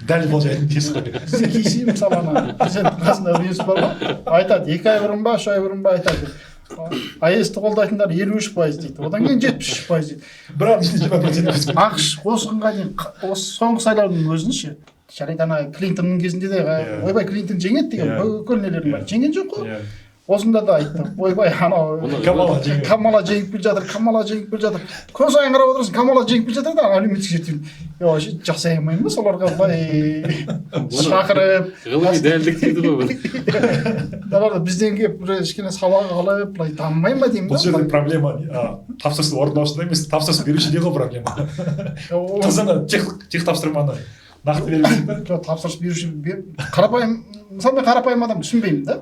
A: Дәл болжайтын дейсіз ғой.
B: Біздің КИСИ, мысалы, ана президенттің қасында несі бар ғой, айтады, 2 ай бұрын ба, 3 ай бұрын ба айтады, АЭС-ті қолдайтындар 53% дейді, одан кейін 73% дейді.
A: Бірақ 20%.
B: АҚШ осы күнге дейін, осы соңғы сайлаудың өзін ше, жарайды, ана Клинтонның кезінде де ойбай, Клинтон жеңеді деген бүкіл нелердің бәрі, жеңген жоқ қой. Осында да айтты, ойбай, анау
A: Камала жеңеді.
B: Камала жеңіп келе жатыр, Камала жеңіп келе жатыр. Күн сайын қарап отырасың, Камала жеңіп келе жатыр да. Әлеуметтік зерттеу, е, вообще жасай алмаймын ба соларға былай шақырып?
C: Ғылыми дәлдік дейді ғой бұны.
B: Олар бізден келіп бір кішкене сабақ алып, былай дамымай ма деймін
A: Бұл
B: да.
A: жерде проблема тапсырыс орындаушыда емес, тапсырыс берушіде ғой проблема. Таза тех тапсырманы нақты беру керек та.
B: Жоқ, тапсырыс беруші қарапайым, мысалы, мен қарапайым адам, түсінбеймін да.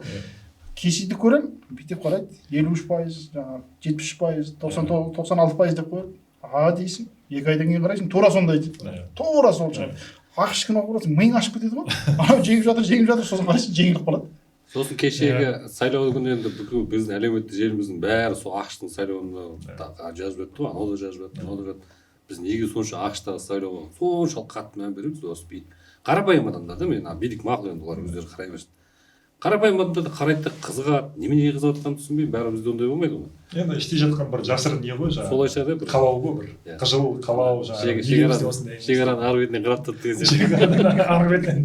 B: КИСИ-ді көремін, бүйтіп қарайды, 53%, жаңағы 73%, 99, 96% деп қояды. А дейсің, 2 айдан кейін қарайсың, тура сондай дейді. Тура сол жаңағы. АҚШ қарасың, миың ашып кетеді ғой, анау жеңіп жатыр, жеңіп жатыр, сосын қарайсың, жеңіліп қалады.
C: Сосын кешегі сайлау күні енді бүкіл біздің әлеуметтік желіміздің бәрі сол АҚШ-тың сайлауына жазып жатты ғой, анау да жазып жатты, мынау да жатты. Біз неге сонша АҚШ-тағы сайлауға соншалық қатты мән береміз? Осы билік, қарапайым адамдар да, мен билік мақұл, енді олар өздері қарай берсін, қарапайым адамдар да қарайды да қызығады. Неменеге қызығып жатқанын түсінбеймін, бәрібір бізде ондай болмайды ғой.
A: Енді іште жатқан бір жасырын не ғой жаңағы,
C: Солай шығар, иә, бір
A: қалау ғой бір, қыжыл қалау жаңағы, неге бізде осындай емес?
C: Шекараның арғы бетінен қарап тұрды деген сияқты.
A: Шекараның арғы бетінен,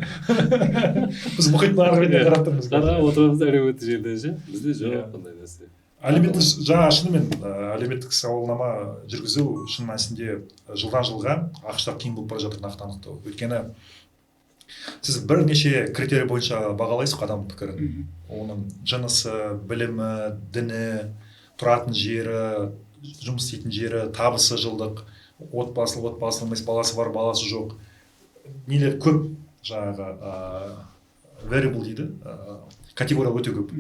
A: біз мұхиттың арғы бетінен қарап тұрмыз.
C: Қарап отырамыз әлеуметтік желіде ше, бізде жоқ ондай нәрсе.
A: Әлеуметтік жаңа шынымен әлеуметтік сауалнама жүргізу шын мәнісінде жылдан жылға АҚШ-та қиын болып бара жатыр нақты анықтау. Өйткені сіз бірнеше критерий бойынша бағалайсыз ғой адамның пікірін: оның жынысы, білімі, діні, тұратын жері, жұмыс істейтін жері, табысы жылдық, отбасылы, отбасылы емес, баласы бар, баласы жоқ, нелер көп, жаңағы variable дейді, категория өте көп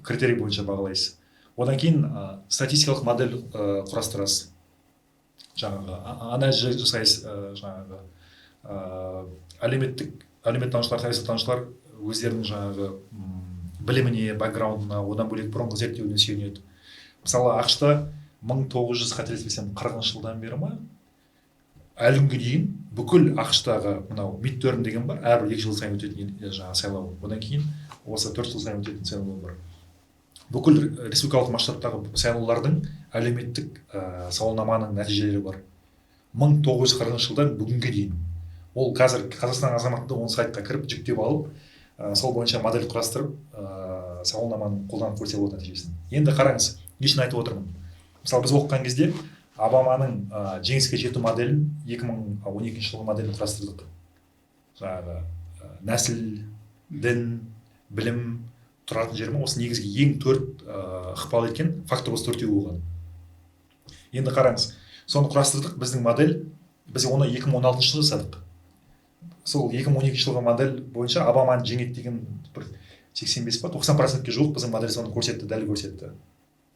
A: критерий бойынша бағалайсыз. Одан кейін статистикалық модель құрастырасыз, жаңағы анализ жасайсыз. Жаңағы әлеуметтік, әлеуметтанушылар, саясаттанушылар өздерінің жаңағы біліміне, бэкграундына, одан бөлек бұрынғы зерттеуіне сүйенеді. Мысалы, АҚШ-та 1900, қателеспесем, 40-жылдан бері ма, әлі күнге дейін бүкіл АҚШ-тағы мынау midterm деген бар, әрбір 2 жыл сайын өтетін жаңағы сайлау, одан кейін осы 4 жыл сайын өтетін сайлау бар. Бүкіл республикалық масштабтағы сайлаулардың әлеуметтік сауалнаманың нәтижелері бар 1940 жылдан бүгінге дейін. Ол қазір Қазақстан азаматы оны сайтқа кіріп, жүктеп алып, сол бойынша модель құрастырып, сауалнаманы қолданып көрсе болады нәтижесін. Енді қараңыз, не үшін айтып отырмын. Мысалы, біз оқыған кезде Обаманың жеңіске жету моделін, 2012 жылғы моделін құрастырдық. Жаңағы нәсіл, дін, білім, тұратын жер ма, осы негізгі ең төрт ықпал еткен фактор осы төртеу болған. Енді қараңыз, соны құрастырдық. Біздің модель, біз оны 2016 жылы жасадық. Сол 2012 жылғы модель бойынша Обаманы жеңеді деген бір 85 па, 90%-ке жуық біздің модель соны көрсетті, дәл көрсетті.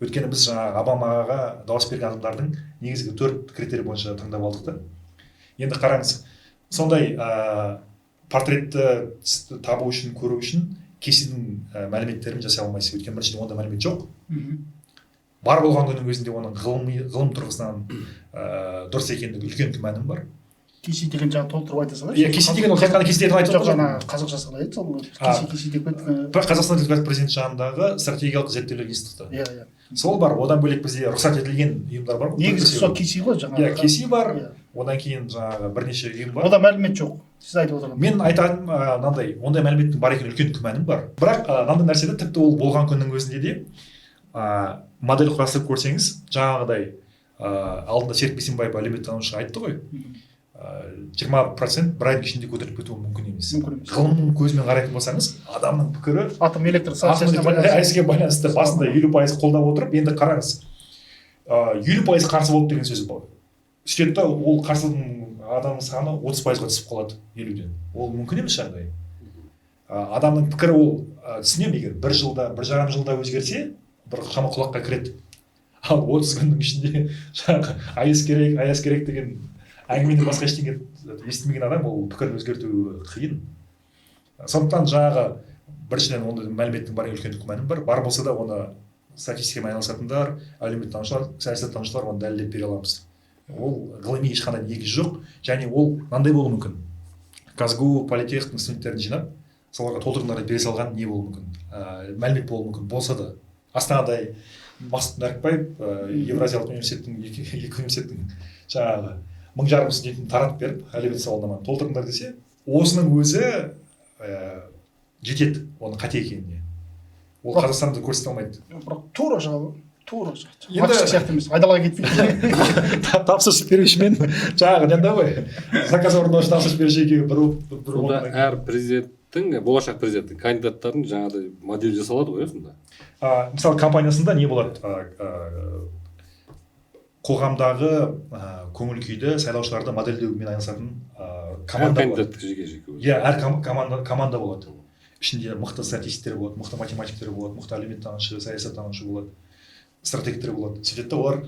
A: Өйткені біз жаңағы Обамаға дауыс берген адамдардың негізгі төрт критерий бойынша таңдап алдық та. Енді қараңыз, сондай портретті табу үшін, көру үшін КИСИ-дің мәліметтерін жасай алмайсыз. Өйткені біріншіден, онда мәлімет жоқ. Бар болған күннің өзінде оның ғылыми, ғылым тұрғысынан дұрыс екендігі үлкен күмәнім бар.
B: КИСИ деген жаңа толтырып айта салайыншы.
A: Иә, КИСИ деген ол тек қана КИСИ деп айтып
B: Жоқ,
A: отыр.
B: жаңа қазақшасы қалай еді сол? КИСИ, КИСИ деп кеттік.
A: Бірақ Қазақстан Республикасы президенті жанындағы стратегиялық зерттеулер институты.
B: иә иә
A: Сол бар. Одан бөлек бізде рұқсат етілген ұйымдар бар ғой.
B: Негізі сол КИСИ ғой жаңағы.
A: Иә, КИСИ бар. Одан кейін жаңағы бірнеше ұйым бар.
B: Ода мәлімет жоқ сіз айтып отырған.
A: Мен айтатыным мынандай: ондай мәліметтің бар екеніне үлкен күмәнім бар. Бірақ мынандай нәрсе де, тіпті ол болған күннің өзінде де модель құрастырып көрсеңіз, жаңағыдай алдында Серік Бейсенбаев әлеуметтанушы айтты ғой. 20% бір айдың ішінде көтеріліп кетуі мүмкін емес.
B: Мүмкін емес.
A: Ғылымның көзімен қарайтын болсаңыз, адамның пікірі
B: атом электр станциясына байланысты.
A: АЭС-ге байланысты басында 50% қолдап отырып, енді қараңыз, 50% қарсы болды деген сөз бұл. Сөйтеді да, ол қарсының адамның саны 30%-ға түсіп қалады 50-ден. Ол мүмкін емес жағдай. Адамның пікірі ол, түсінемін, егер бір жылда, 1,5 жылда өзгерсе, бір шама құлаққа кіреді. Ал 30 күннің ішінде жаңағы АЭС керек, АЭС керек деген әңгімеден басқа ештеңе естімеген адам, ол пікірін өзгерту қиын. Сондықтан жаңағы біріншіден ондай мәліметтің бар үлкен күмәнім бар. Бар болса да, оны статистикамен айналысатындар, әлеуметтанушылар, саясаттанушылар оны дәлелдеп бере аламыз. Ол ғылыми ешқандай негіз жоқ, және ол мынандай болуы мүмкін. КазГУ, Политехтің студенттерін жинап, соларға толтырыңдар деп бере салған не болуы мүмкін, мәлімет болуы мүмкін болса да. Астанадай Мақсұт Нәрікбаев, Евразиялық университеттің, екі университеттің жаңағы 1500 студентін таратып беріп, әлеуметтік сауалнаманы толтырыңдар десе, осының өзі жетеді оның қате екеніне. Ол Қазақстанды көрсете алмайды.
B: Бірақ тура шығады, тура шығады.
A: Енді
B: АҚШ сияқты емес, айдалаға кетпейді.
A: Тапсырыс берушімен жаңағы ненде ғой, заказ орындаушы, тапсырыс беруші екеуі бір
C: Сонда
A: болғаннан кейін.
C: Әр президенттің, болашақ президенттің кандидаттарын жаңағыдай модель жасалады ғой, иә, сонда?
A: Мысалы, компаниясында не болады? Қоғамдағы көңіл күйді, сайлаушыларды модельдеумен айналысатын
C: Әр
A: команда болады.
C: кандидаттікі жеке жеке өзі.
A: Иә, әр команда болады. Ішінде мықты статисттер болады, мықты математиктер болады, мықты әлеуметтанушы, саясаттанушы болады, стратегтер болады. Сөйтеді да, олар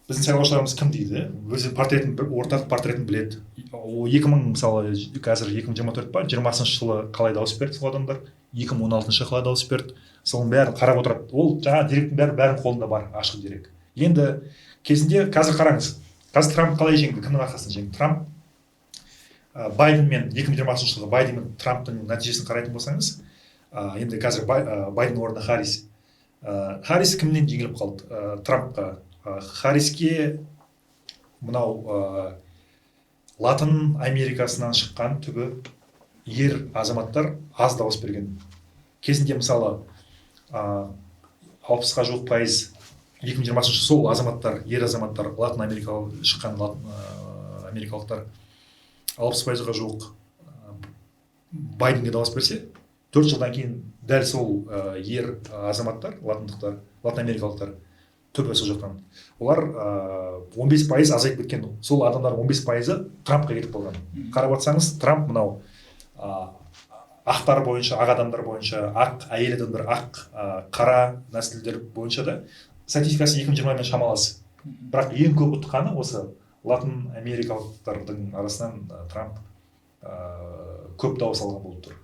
A: біздің сайлаушыларымыз кім дейді, өзі портретін, бір ортақ портретін біледі. Ол 2000, мысалы, қазір 2024 па, 20-шы жылы қалай дауыс берді сол адамдар, 2016-шы қалай дауыс берді, соның бәрін қарап отырады. Ол жаңа деректің бәрі, бәрінің қолында бар, ашық дерек. Енді кезінде, қазір қараңыз, қазір Трамп қалай жеңді, кімнің арқасында жеңді Трамп? Байден мен 2020 жылғы Байден мен Трамптың нәтижесін қарайтын болсаңыз, енді қазір Байден орнына Харрис. Харрис кімнен жеңіліп қалды? Трампқа. Харриске мынау Латын Америкасынан шыққан түбі ер азаматтар аз дауыс берген. Кезінде, мысалы, 60-қа жуық пайыз 2020 сол азаматтар, ер азаматтар, Латын Америкалық шыққан Латын америкалықтар 60%-ға жуық Байденге дауыс берсе, 4 жылдан кейін дәл сол ер азаматтар, латындықтар, латын америкалықтар, түбі сол жақтан, олар 15% азайып кеткен. Сол адамдар 15%-ы Трампқа кетіп қалған. Қарап отырсаңыз, Трамп мынау ақтар бойынша, ақ адамдар бойынша, ақ әйел адамдар, ақ, қара нәсілдер бойынша да статистикасы 2020 мен шамалас, бірақ ең көп ұтқаны осы латын америкалықтардың арасынан Трамп көп дауыс алған болып тұр.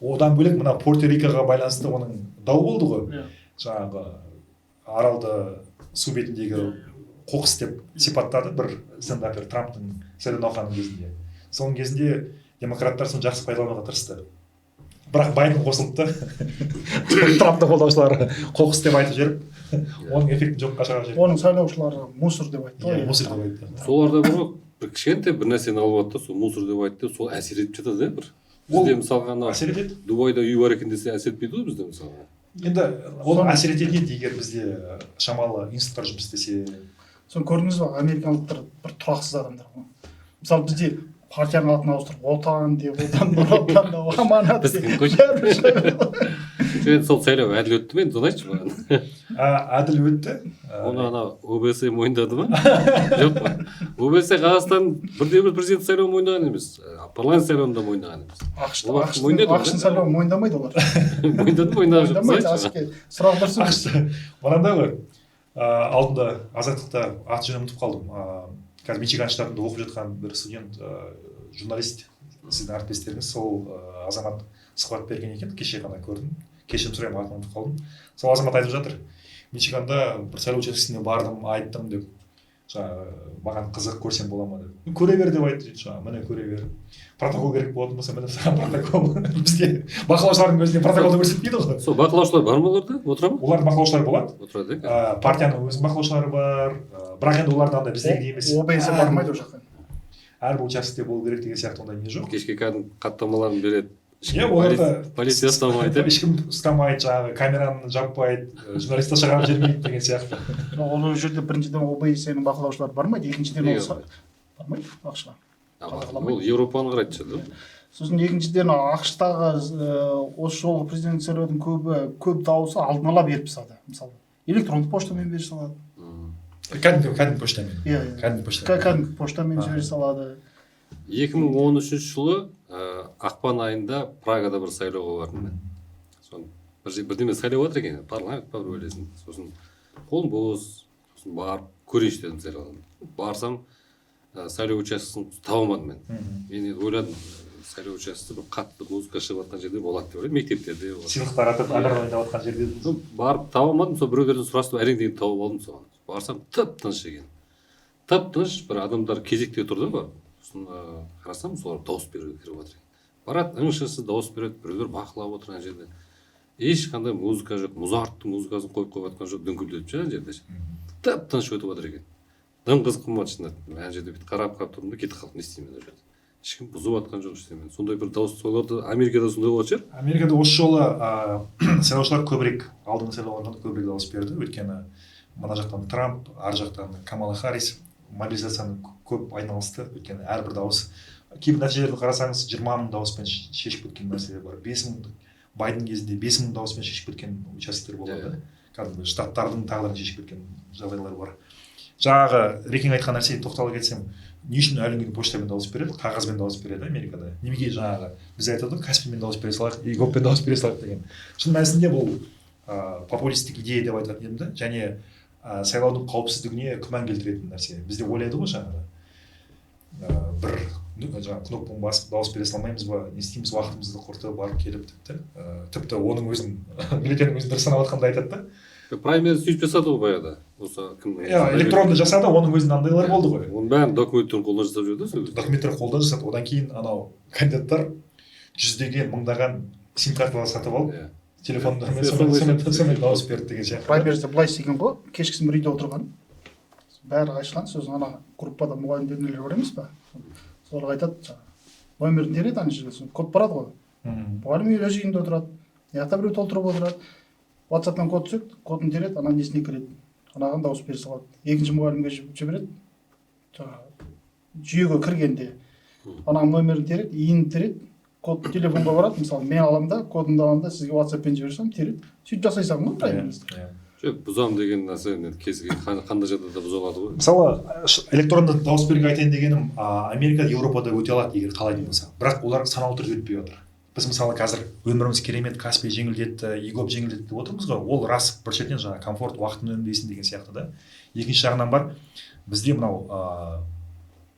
A: Одан бөлек, мына Пуэрто Рикоға байланысты оның дау болды ғой. Жаңағы аралды су бетіндегі қоқыс деп сипаттады бір стендапер Трамптың сайлау науқанының кезінде. Соның кезінде демократтар соны жақсы пайдалануға тырысты, бірақ Байден қосылды да, Трампты қолдаушылары қоқыс деп айтып жіберіп, оның эффектін жоққа шығарып жіберді.
B: Оның сайлаушылары мусор деп айтты ғой.
A: Иә, мусор деп айтты.
C: Соларда бар ғой, бір кішкентай бір нәрсені алып алады да, сол мусор деп айтты, сол әсер етіп жатады, иә. Бір бізде, мысалға, анау
A: Әсер етеді.
C: Дубайда үй бар екен десе, әсер етпейді ғой бізде, мысалға.
A: Енді ол әсер ететін еді, егер бізде шамалы институттар жұмыс істесе.
B: Соны көрдіңіз ба, америкалықтар бір тұрақсыз адамдар ғой. Мысалы, бізде партияның атын ауыстырып, Отан деп, Отан, Нұр Отан деп, Аманат
C: Біз
B: деп.
C: кім көш-
B: Бәрібір.
C: Енді сол сайлау әділ өтті ме енді, соны айтшы маған.
A: Әділ өтті.
C: Оны ана ОБСЕ мойындады ма, жоқ па? ОБСЕ Қазақстан бірде бір президент сайлауын мойындаған емес, парламент сайлауын да мойындаған емес.
B: АҚШ
C: Олар
B: АҚШ
C: мойындады ғой,
B: АҚШ-тың
C: да?
B: сайлауын мойындамайды олар.
C: Мойындады, мойындаған жоқ.
B: Мойындамайды.
C: Соны айтшы.
B: Асеке, сұрақ дұрыс емес.
A: АҚШ мынандай ғой, алдында Азаттықта, аты жөнін ұмытып қалдым, қазір Мичиган штатында оқып жатқан бір студент, журналист, сіздің әріптестеріңіз, сол азамат сұхбат берген екен, кеше ғана көрдім. Кешірім сұраймын, атын ұмытып қалдым. Сол азамат айтып жатыр: Мичиганда бір сайлау учаскесіне бардым, айттым деп, жаңағы маған қызық, көрсем бола ма деп. «Ну, көре бер», — деп айтты дейді. Жаңағы міне, көре бер, протокол керек болатын болса, міне саған протокол. Бізде бақылаушылардың өзіне протоколды көрсетпейді ғой.
C: Сол бақылаушылар бар ма оларда, отыра ма?
A: Олардың бақылаушылары болады.
C: Отырады, иә.
A: Партияның өзінің бақылаушылары бар, бірақ енді оларда андай біздегідей емес.
B: ОБСЕ бармайды ол жаққа.
A: Әрбір учаскеде болу керек деген сияқты ондай не жоқ.
C: Кешке кәдімгі хаттамаларын береді.
A: Иә, оларда
C: Полиция ұстамайды.
A: Ешкім ұстамайды, жаңағы камераны жаппайды, журналистті шығарып жібермейді деген сияқты.
B: Ол жерде біріншіден ОБСЕ-нің бақылаушылары бармайды, екіншіден ол
C: Неге?
B: Бармайды АҚШ-ға.
C: Ол Европаны қарайтын шығар, да?
B: Сосын екіншіден, АҚШ-тағы осы жолғы президент сайлаудың көбі, көп дауысы алдын ала беріп тастады. Мысалы, электрондық поштамен бере салады.
A: Кәдімгі поштамен.
B: Иә.
A: Кәдімгі поштамен.
B: Кәдімгі поштамен жібере салады.
C: 2013 жылы ақпан айында Прагада бір сайлауға бардым мен. Соны бірдеме сайлап жатыр екен, парламент па, бір ойлайсың. Сосын қолым бос, сосын барып көрейінші дедім сайлауды. Барсам, сайлау учаскесін таба алмадым мен. Мен енді ойладым, сайлау учаскесі бір қатты музыка шығып жатқан жерде болады деп ойладым, мектептерде болады.
A: Сыйлық таратып, әнұран ойнап жатқан жерде.
C: Ну, барып таба алмадым, сол біреулерден сұрастырып әрең дегенде тауып алдым соған. Барсам, тып тыныш екен. Тып тыныш, бір адамдар кезекте тұр да барып. Сосын қарасам, солар дауыс беруге кіріп жатыр екен. Барады, ың шыңсыз дауыс береді, біреулер бақылап отыр ана жерде. Ешқандай музыка жоқ, Музарттың музыкасын қойып қойып жатқан жоқ, дүңкілдетіп ше ана жерде ше. Тып тыныш өтіп жатыр екен. Дым қызық болмады шынында. Ана жерде бүйтіп қарап қарап тұрдым да, кетіп қалдым, не істеймін ана жерде. Ешкім бұзып жатқан жоқ ештеңе. Сондай бір дауыс, соларды Америкада сондай болатын шығар.
A: Америкада осы жолы сайлаушылар көбірек, алдыңғы сайлаулардан көбірек дауыс берді. Өйткені мына жақтан Трамп, ар жақтан Камала Харрис мобилизацияны көп айналысты. Өйткені әрбір дауыс, кейбір нәтижелерді қарасаңыз, 20 000 дауыспен шешіп кеткен мәселе бар. 5 000, Байден кезінде 5 000 дауыспен шешіп кеткен учаскелер болады. Кәдімгі штаттардың тағдырын шешіп кеткен жағдайлар бар. Жаңағы Рекең айтқан нәрсеге тоқтала кетсем, не үшін әлі күнге почтамен дауыс береді, қағазбен дауыс береді Америкада? Неге жаңағы біз айтады ғой, Каспимен дауыс бере салайық, eGov-пен дауыс бере салайық деген. Шын мәнісінде бұл популистік идея деп айтатын едім да, және сайлаудың қауіпсіздігіне күмән келтіретін нәрсе. Бізде ойлайды ғой, жаңағы бір жаңағы кнопканы басып дауыс бере салмаймыз ба, не істейміз, уақытымызды құртып барып келіп тіпті тіпті оның өзін, бюллетеннің өзін дұрыс санап жатқанда айтады да.
C: Праймериз сөйтіп жасады ғой баяғыда. Осы кім?
A: Иә, электронды жасады, оның өзінде андайлар болды ғой.
C: Оның бәрін документтерін қолдан жасап жүрді сол кезде.
A: Документтер қолдан жасады. Одан кейін анау кандидаттар жүздеген, мыңдаған сим карталар сатып алып, телефондармен сонымен дауыс берді деген сияқты.
B: Праймеризде былай істеген ғой, кешкісін бір үйде отырған, бәрі ашылған, сосын ана группада мұғалімдер нелер бар емес па, соларға айтады, жаңағы номерін тереді ана жерге, сосын код барады ғой. Мұғалім өз үйінде отырады, мына жақта біреу толтырып отырады, WhatsApp-тан код түседі, кодын тереді, ана несіне кіреді, анаған дауыс бере салады. Екінші мұғалімге жібереді, жаңағы жүйеге кіргенде ананың номерін тереді, ИИН тереді, код телефонға барады. Мысалы, мен аламын да, кодымды аламын да, сізге WhatsApp-пен жібере саламын, тереді, сөйтіп жасай салған ғой праймеризді.
C: Жоқ, бұзамын деген нәрсе енді кез келген қандай жағдайда бұза алады ғой.
A: Мысалы, электронды дауыс беруге айтайын дегенім, Америка, Еуропада өте алады, егер қалайтын болса, бірақ олар саналы түрде өтпей отыр. Біз, мысалы, қазір өміріміз керемет, Каспи жеңілдетті, eGov жеңілдетті деп отырмыз ғой. Ол рас, бір шетінен жаңағы комфорт, уақытын үнемдейсің деген сияқты да. Екінші жағынан бар, бізде мынау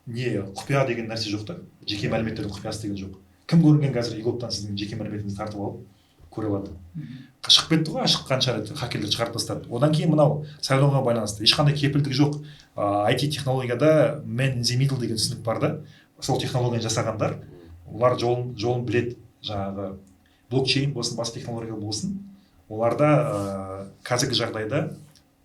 A: не құпия деген нәрсе жоқ та, жеке мәліметтердің құпиясы деген жоқ. Кім көрінген қазір eGov-тан сіздің жеке мәліметіңізді тартып алып көре алады. Шығып кетті ғой ашық, қанша рет хакерлер шығарып тастады. Одан кейін мынау сайлауға байланысты ешқандай кепілдік жоқ. IT технологияда man in the middle деген түсінік бар да. Сол технологияны жасағандар, олар жолын біледі. Жаңағы блокчейн болсын, басқа технология болсын, оларда қазіргі жағдайда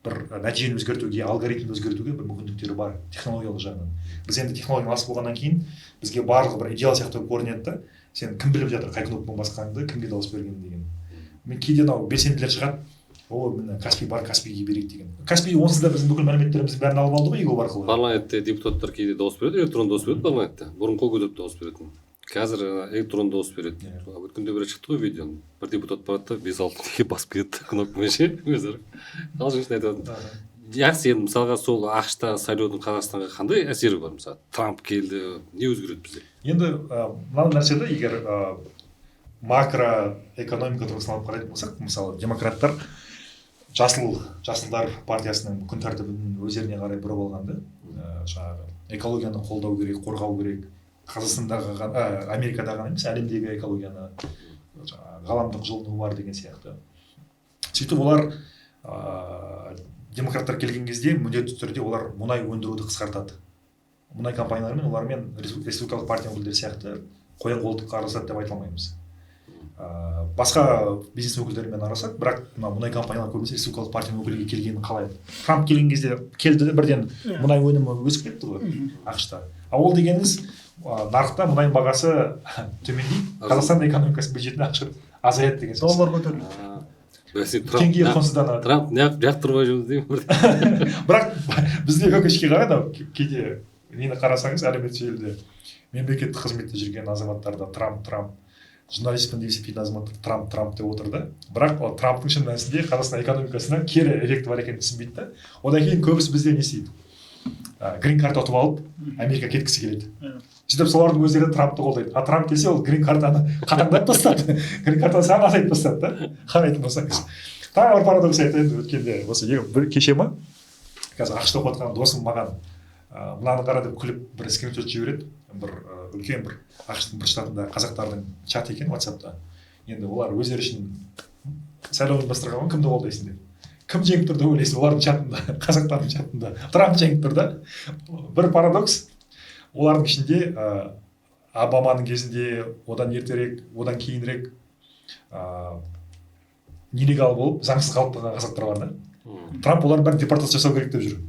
A: бір нәтижені өзгертуге, алгоритмді өзгертуге бір мүмкіндіктері бар технологиялық жағынан. Біз енді технологияны алыс болғаннан кейін бізге барлығы бір идеал сияқты көрінеді да. Сен кім біліп жатыр қай кнопканы басқаныңды, кімге дауыс бергеніңді деген. Мен кейде анау белсенділер шығады, о, міне, Каспи бар, Каспиге берейік деген. Каспи онсыз да біздің бүкіл мәліметтеріміздің бәрін алып алды ғой eGov арқылы.
C: Парламентте депутаттар кейде дауыс береді, электронды дауыс береді парламентте. Бұрын қол көтеріп дауыс беретін, қазір электронды дауыс береді. Өткенде бір шықты ғой видео, бір депутат барады да, бес алты теңге басып кетеді кнопкамен ше, өздері қалжың айтатын. Жақсы, енді мысалға сол АҚШ-тағы сайлаудың Қазақстанға қандай әсері бар? Мысалы, Трамп келді, не өзгереді бізде?
A: Енді мынау нәрсе да, егер макроэкономика тұрғысынан алып қарайтын болсақ, мысалы, демократтар жасылдар партиясының күн тәртібін өздеріне қарай бұрып алған да. Жаңағы экологияны қолдау керек, қорғау керек, Қазақстандағы Америкадағы ғана емес, әлемдегі экологияны, жаңағы ғаламдық жылыну бар деген сияқты. Сөйтіп олар, демократтар келген кезде міндетті түрде олар мұнай өндіруді қысқартады. Мұнай компанияларымен, олармен республикалық партия өкілдері сияқты қоян қолтық араласады деп айта алмаймыз. Басқа бизнес өкілдерімен араласады, бірақ мына мұнай компаниялары көбінесе республикалық партияның өкілге келгенін қалайды. Трамп келген кезде келді де, бірден мұнай өнімі өсіп кетті ғой АҚШ-та. А ол дегеніңіз, нарықта мұнай бағасы төмендейді, Қазақстан экономикасы бюджетіне ақша азаяды деген сөз.
B: Доллар көтеріледі.
C: Бәсе,
A: теңге құнсызданады.
C: Трамп неғып жақтырмай жүрміз деймін бірден.
A: Бірақ бізде, өкінішке қарай, анау кейде Нені қарасаңыз, әлеуметтік желіде мемлекеттік қызметте жүрген азаматтар да Трамп, Трамп, журналистпін деп есептейтін азаматтар Трамп, Трамп деп отыр да. Бірақ ол Трамптың шын мәнісінде Қазақстан экономикасына кері эффекті бар екенін түсінбейді да. Одан кейін көбісі бізде не істейді? Грин карта ұтып алып, Америка кеткісі келеді. Сөйтіп солардың өздері Трампты қолдайды. А Трамп келсе, ол грин картаны қатаңдатып тастады, грин картаны саны азайтып тастады да, қарайтын болсаңыз. Тағы бір парадокс айтайын. Өткенде осы бір кеше ма, қазір АҚШ-та оқып жатқан досым маған мынаны қара деп күліп бір скриншот жібереді. Бір үлкен бір АҚШ-тың бір штатында қазақтардың чаты екен ватсапта. Енді олар өздері үшін сайлау ұйымдастырған ғой, кімді қолдайсың деп. Кім жеңіп тұр деп ойлайсың олардың чатында? Қазақтардың чатында Трамп жеңіп тұр да. Бір парадокс: олардың ішінде Обаманың кезінде, одан ертерек, одан кейінірек нелегал болып, заңсыз қалып қалған қазақтар бар да. Трамп олардың бәрін депортация жасау керек деп жүр.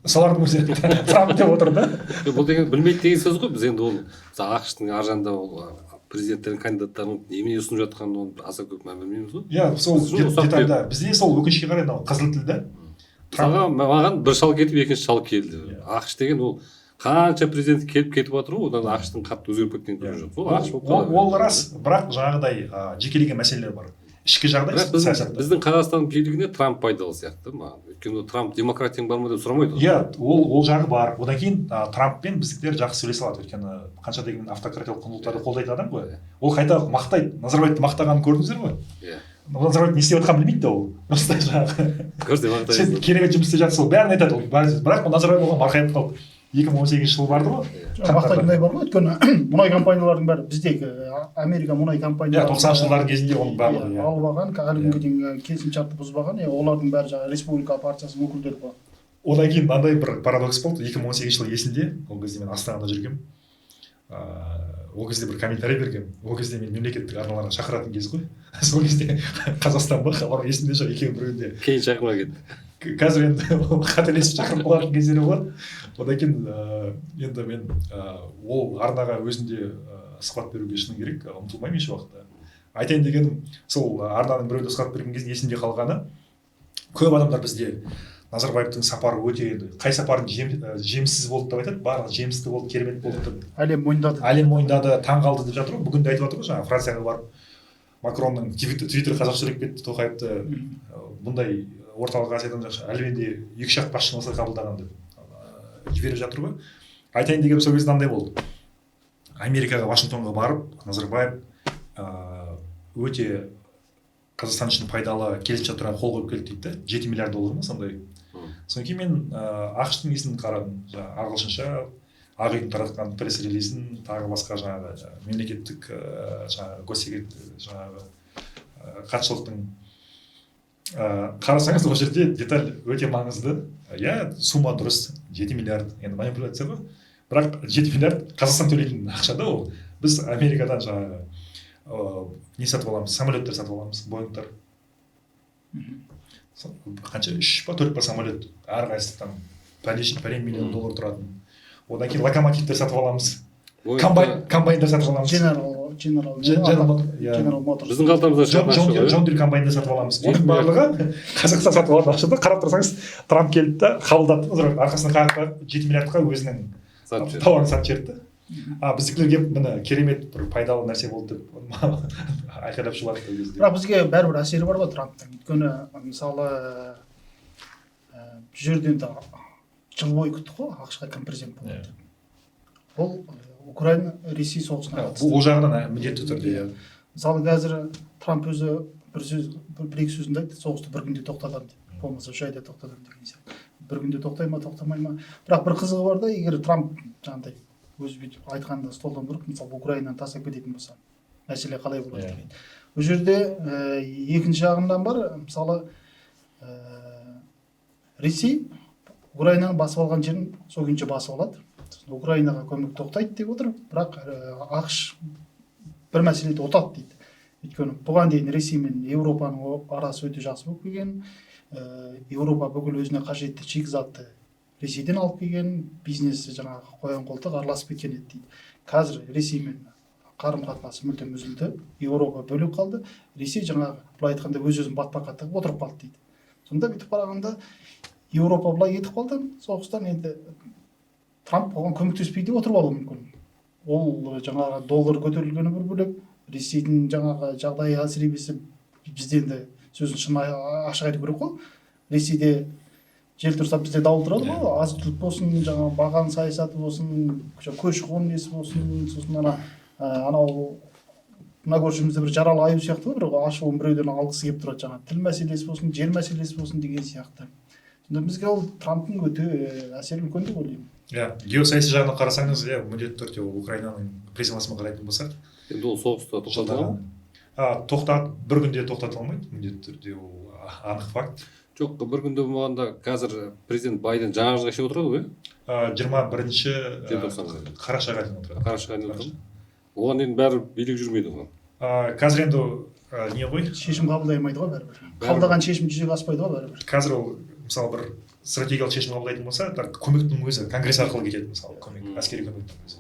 A: Солардың өзі Трамп деп отыр да.
C: Бұл деген білмейді деген сөз ғой. Біз енді ол, мысалы, АҚШ-тың ар жағында ол президенттердің, кандидаттардың немене ұсынып жатқанын, оны аса көп мән бермейміз ғой.
A: Иә, сол детальда бізде сол, өкінішке қарай, мынау қызыл тіл да.
C: Мысалға, маған бір шал кетіп, екінші шал келді. АҚШ деген ол қанша президент келіп кетіп жатыр ғой, одан АҚШ-тың қатты өзгеріп кеткенін көрген жоқ. Сол АҚШ болып
A: қала. Ол рас, бірақ жаңағыдай жекелеген мәселелер бар, ішкі жағдай,
C: Бірақ
A: саясатта.
C: біздің Қазақстан билігіне Трамп пайдалы сияқты маған, өйткені Трамп демократияң бар ма деп сұрамайды ғой.
A: Иә, ол жағы бар. Одан кейін Трамппен біздікілер жақсы сөйлесе алады, өйткені қанша дегенмен автократиялық құндылықтарды қолдайтын адам ғой. Ол қайта мақтайды. Назарбаевты мақтағанын көрдіңіздер ғой.
C: Иә.
A: Назарбаев не істеп жатқанын білмейді да ол, просто жаңағы
C: Көрсе мақтайды.
A: сен керемет жұмыс істеп жатырсың, ол бәрін айтады, ол бәрін. Бірақ ол Назарбаев оған марқайып қалды. 2018 жылы барды ғой.
B: Мақтайтындай бар ғой, өйткені мұнай компанияларының бәрі біздегі Америка мұнай компаниялары
A: 90-шы жылдардың кезінде оның барлығы, иә.
B: Алып алған, әлі күнге дейін келісімшартты бұзбаған. Иә, олардың бәрі жаңағы республика партиясының өкілдері ғой.
A: Одан кейін мынандай бір парадокс болды. 2018 жылы есімде, ол кезде мен Астанада жүргенмін. Ол кезде бір комментарий бергенмін. Ол кезде мен мемлекеттік арналарға шақыратын кез ғой, сол кезде Қазақстан ба, Хабар, есімде жоқ, екеуінің біреуінде.
C: Кейін шақырмай кетті.
A: Қазір енді ол қателесіп шақырып қалатын кездер болады. Одан кейін енді мен ол арнаға өзімде сұхбат беруге, шыны керек, ұмтылмаймын еш уақытта. Айтайын дегенім, сол арнаның біреуінде сұхбат берген кезде есімде қалғаны, көп адамдар бізде Назарбаевтың сапары өте, енді қай сапардың жеміссіз болды деп айтады, барлығы жемісті болды, керемет болды деп.
B: Әлем мойындады.
A: Әлем мойындады, таң қалды деп жатыр ғой. Бүгін де айтып жатыр ғой, жаңағы Францияға барып Макронның твиттер қазақша сөйлеп кетті Тоқаевты, бұндай Орталық Азиядан жақсы әлемде екі үш ақ басшыны осылай қабылдаған деп жіберіп жатыр ғой. Айтайын дегенім, сол кезде мынандай болды: Америкаға, Вашингтонға барып Назарбаев өте Қазақстан үшін пайдалы келісімшарт туралы қол қойып келді дейді да, 7 миллиард доллар ма, сондай. Содан кейін мен АҚШ-тың несін қарадым, жаңағы ағылшынша Ақ үйдің таратқан пресс-релизін, тағы басқа жаңағы мемлекеттік жаңағы госсекрет, жаңағы хатшылықтың. Қарасаңыз, ол жерде деталь өте маңызды. Иә, сумма дұрыс, 7 миллиард, енді манипуляция ғой, бірақ 7 миллиард Қазақстан төлейтін ақша да ол. Біз Америкадан жаңағы не сатып аламыз, самолеттер сатып аламыз, Боингтар. Қанша, үш па, төрт па самолет, әрқайсысы там пәлен миллион доллар тұратын. Одан кейін локомотивтер сатып аламыз, комбайндар сатып аламыз.
B: General
A: General, иә.
B: General Motors.
C: Біздің қалтамыздан шығатын ақша ғой.
A: Джон Дир комбайндар сатып аламыз. Оның
C: 7 миллиард.
A: барлығы Қазақстан сатып алатын ақша да. Қарап тұрсаңыз, Трамп келді да, қабылдады, Назарбаев арқасына қағып қағып 7 миллиардқа өзінің
C: Сатып жіберді.
A: тауарын сатып жіберді да. А біздікілер келіп, міне, керемет бір пайдалы нәрсе болды деп айқайлап шулады ол кезде.
B: Бірақ бізге бәрібір әсері бар ғой Трамптың, өйткені мысалы, бұл жерде енді жыл бойы күттік қой, АҚШ-қа кім президент болады деп. Ол Украина Ресей соғысына қатысты.
A: Ол жағынан міндетті түрде, иә.
B: Мысалы, қазір Трамп өзі бір сөз, бір екі сөзінде айтты, соғысты бір күнде тоқтатамын деп, болмаса 3 айда тоқтатамын деген сияқты. Бір күнде тоқтай ма, тоқтамай ма? Бірақ бір қызығы бар да, егер Трамп жаңағыдай өзі бүйтіп айтқанда столдан тұрып, мысалы, Украинаны тастап кететін болса, мәселе қалай болады деген. Бұл жерде екінші жағынан бар, мысалы, Ресей Украинаны басып алған жерін сол күйінше басып алады, сосын Украинаға көмек тоқтайды деп отыр. Бірақ АҚШ бір мәселеде ұтады дейді, өйткені бұған дейін Ресей мен Еуропаның арасы өте жақсы болып келген. Еуропа бүкіл өзіне қажетті шикізатты Ресейден алып келген, бизнесі жаңағы қоян қолтық араласып кеткен еді дейді. Қазір Ресеймен қарым қатынасы мүлдем үзілді, Еуропа бөлек қалды, Ресей жаңағы былай айтқанда өз өзін батпаққа тығып отырып қалды дейді. Сонда бүйтіп қарағанда, Еуропа былай кетіп қалды соғыстан енді. Трамп оған көмектеспей де отырып алуы мүмкін. Ол жаңағы доллар көтерілгені бір бөлек, Ресейдің жаңағы жағдайы, әсіресе бізде енді сөзін шын ашық айту керек қой. Ресейде жел тұрса, бізде дауыл тұрады ғой. Азық түлік болсын, жаңағы баған саясаты болсын, көші қон несі болсын, сосын ана анау мына көршімізде бір жаралы аю сияқты ғой, бір ашуын біреуден алғысы келіп тұрады, жаңағы тіл мәселесі болсын, жер мәселесі болсын деген сияқты. Сонда бізге ол Трамптың өте әсері үлкен деп ойлаймын.
A: Иә, геосаяси жағынан қарасаңыз, иә, міндетті түрде ол Украинаның призмасымен қарайтын болсақ.
C: Енді ол соғысты тоқтата ала ма?
A: Тоқтат, бір күнде тоқтата алмайды, міндетті түрде, ол анық факт.
C: Жоқ, бір күнде болмағанда, қазір президент Байден жаңа жылға шейін отырады ғой,
A: иә, 21
C: желтоқсанға.
A: Қарашаға дейін отырады.
C: Қарашаға дейін отырады. Оған енді бәрі билік жүрмейді ғой.
A: Қазір енді не ғой?
B: Шешім қабылдай алмайды ғой бәрібір. Қабылдаған шешім жүзеге аспайды ғой бәрібір.
A: Қазір ол, мысалы, бір стратегиялық шешім қабылдайтын болса, так, көмектің өзі конгресс арқылы кетеді, мысалы, көмек, әскери көмектің өзі.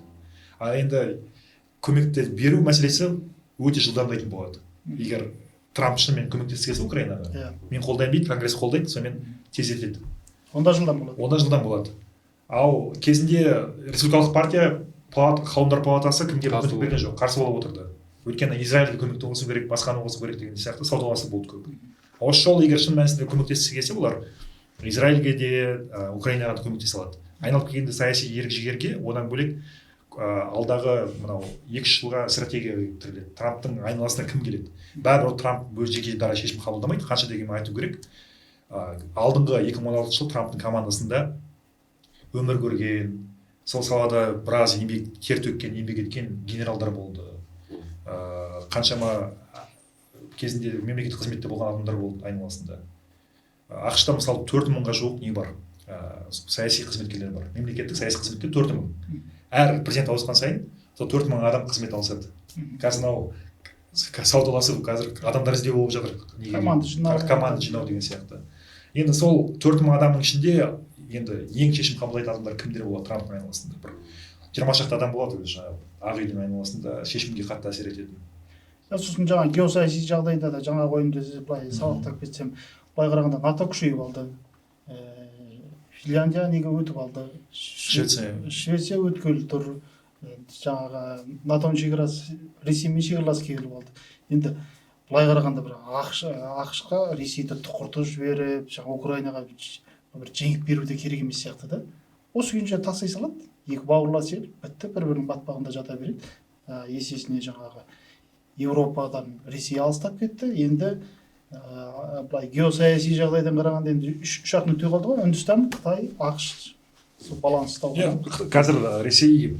A: А енді көмекті беру мәселесі өте жылдамдайтын болады. Егер Трамп шынымен көмектескісі келсе Украинаға, мен қолдаймын дейді, конгресс қолдайды, сонымен тездетеді.
B: Онда жылдам болады.
A: Онда жылдам болады. Ал кезінде республикалық партия қауымдар палатасы кімге
C: Қарсы
A: мүмкіндік берген жоқ, қарсы болып отырды. Өйткені Израильге көмекті қосу керек, басқаны қосу керек деген сияқты саудаласу болды көп. Осы жолы егер шын мәнісінде көмектескісі келсе, олар Израильге де, Украинаға да көмектесе алады. Айналып келгенде саяси ерік жігерге, одан бөлек алдағы мынау 2-3 жылға стратегия тіреледі. Трамптың айналасына кім келеді? Бәрібір Трамп өз жеке дара шешім қабылдамайды, қанша дегенмен айту керек. Алдыңғы 2016 жылы Трамптың командасында өмір көрген, сол салада біраз еңбек, тер төккен, еңбек еткен генералдар болды. Қаншама кезінде мемлекеттік қызметте болған адамдар болды айналасында. АҚШ-та, мысалы, 4000-ға жуық не бар, саяси қызметкерлер бар. Мемлекеттік саяси қызметкер 4000. Әр президент ауысқан сайын сол 4000 адам қызмет алысады. Қазір мынау саудаласу, қазір адамдар іздеу болып жатыр. Неге?
B: Команда жинау.
A: Команда жинау деген сияқты. Енді сол 4000 адамның ішінде енді ең шешім қабылдайтын адамдар кімдер болады Трамптың айналасында? Бір 20 шақты адам болады өзі жаңағы Ақ үйдің айналасында шешімге қатты әсер ететін.
B: Сосын жаңа геосаяси жағдайда да жаңағы ойымды былай сабақтап кетсем, былай қарағанда НАТО күшейіп алды. Финляндия неге өтіп алды?
A: Швеция.
B: Швеция өткелі тұр. Жаңағы НАТОның шекарасы Ресеймен шекаралас келіп алды. Енді былай қарағанда бір АҚШ-қа Ресейді тұқыртып жіберіп, жаңа Украинаға бір жеңіп беру де керек емес сияқты да. Осы күйінше тастай салады. Екі бауырлас ел бітті, бір-бірінің батпағында жата береді. Есесіне жаңағы Еуропадан Ресей алыстап кетті. Енді былай геосаяси жағдайдан қарағанда енді үш ақ нүкте қалды ғой: Үндістан, Қытай, АҚШ. Сол баланс ұстау.
A: Иә, қазір Ресей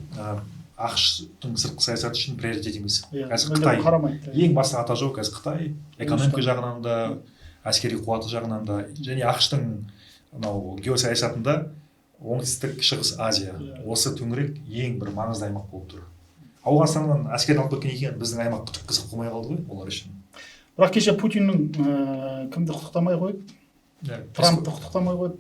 A: АҚШ-тың сыртқы саясаты үшін приоритет емес.
B: Иә,
A: Қазір
B: мүлдем
A: Қытай.
B: қарамайды.
A: Ең басты ата жау қазір Қытай, экономика жағынан да, әскери қуаты жағынан да, және АҚШ-тың мынау геосаясатында оңтүстік шығыс Азия, осы төңірек ең бір маңызды аймақ болып тұр. Ауғанстаннан әскерін алып кеткеннен кейін біздің аймақ түк қызық болмай қалды ғой олар үшін.
B: Бірақ кеше Путиннің кімді құттықтамай қойып, Трампты құттықтамай қойып,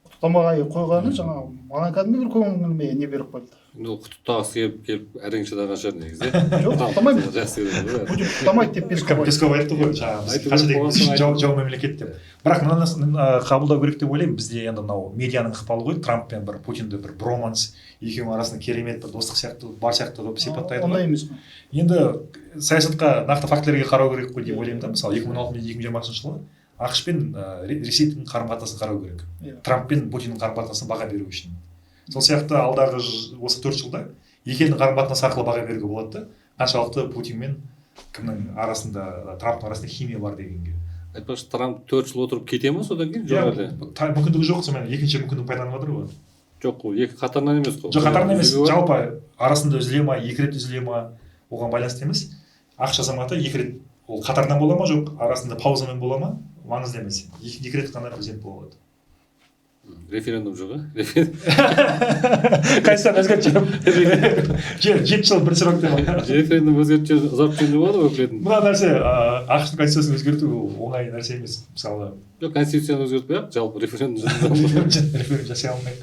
B: құттықтамай қойғаны жаңағы маған кәдімгі бір көңіліме не беріп қойды.
C: Енді ол құттықтағысы келіп әрең шыдаған шығар негізі.
B: Жоқ, құттықтамаймын.
C: Жақсы көреді ғой.
B: Путин құттықтамайды деп Песков айтты.
A: Песков айтты ғой жаңағы, біз
C: Айту
A: қанша
C: керек
A: деген
C: болған соң
A: жау мемлекет деп. Бірақ мынаны қабылдау керек деп ойлаймын. Бізде енді мынау медианың ықпалы ғой, Трамп пен бір Путинді бір броманс, екеуінің арасында керемет бір достық сияқты бар сияқты қылып сипаттайды
B: Ондай
A: ғой.
B: емес қой.
A: Енді саясатқа нақты фактілерге қарау керек қой деп ойлаймын да. Мысалы, 2016 мен 2020 жылы АҚШ пен Ресейдің қарым қатынасын қарау керек. Трамп пен Путиннің қарым қатынасына баға беру үшін. Сол сияқты алдағы осы 4 жылда екі елдің қарым қатынасы арқылы баға беруге болады да. Қаншалықты Путин мен кімнің арасында, Трамптың арасында химия бар дегенге.
C: Айтпақшы, Трамп 4 жыл отырып кете ма содан кейін, жоқ әлде?
A: Иә, мүмкіндігі жоқ, сонымен екінші мүмкіндік пайдаланып жатыр ғой.
C: Жоқ, ол екі қатарынан емес қой.
A: Жоқ, қатарынан емес,
C: Үзілу бар.
A: жалпы арасында үзіле ма, екі рет үзіле ма, оған байланысты емес. АҚШ азаматы екі рет, ол қатарынан бола ма, жоқ, арасында паузамен бола ма, маңызды емес. Екі рет қана президент бола алады.
C: Референдум жоқ, ә?
A: Конституцияны өзгертіп жіберіп, 7 жыл бір срок деп.
C: Референдум өзгертіп жіберіп, ұзартып жіберуге болады ғой өкілетін.
A: Мына нәрсе, АҚШ-тың конституциясын өзгерту ол оңай нәрсе емес. Мысалы,
C: Жоқ, конституцияны өзгертпей ақ, жалпы референдум жасай
A: референдум жасай алмайды.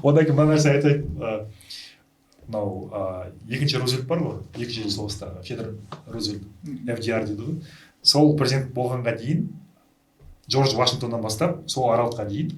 A: Одан кейін мына нәрсе айтайын, мынау екінші Рузвельт бар ғой, екінші жыл соғыстағы Федор Рузвельт, FDR дейді ғой. Сол президент болғанға дейін, Джордж Вашингтоннан бастап сол аралыққа дейін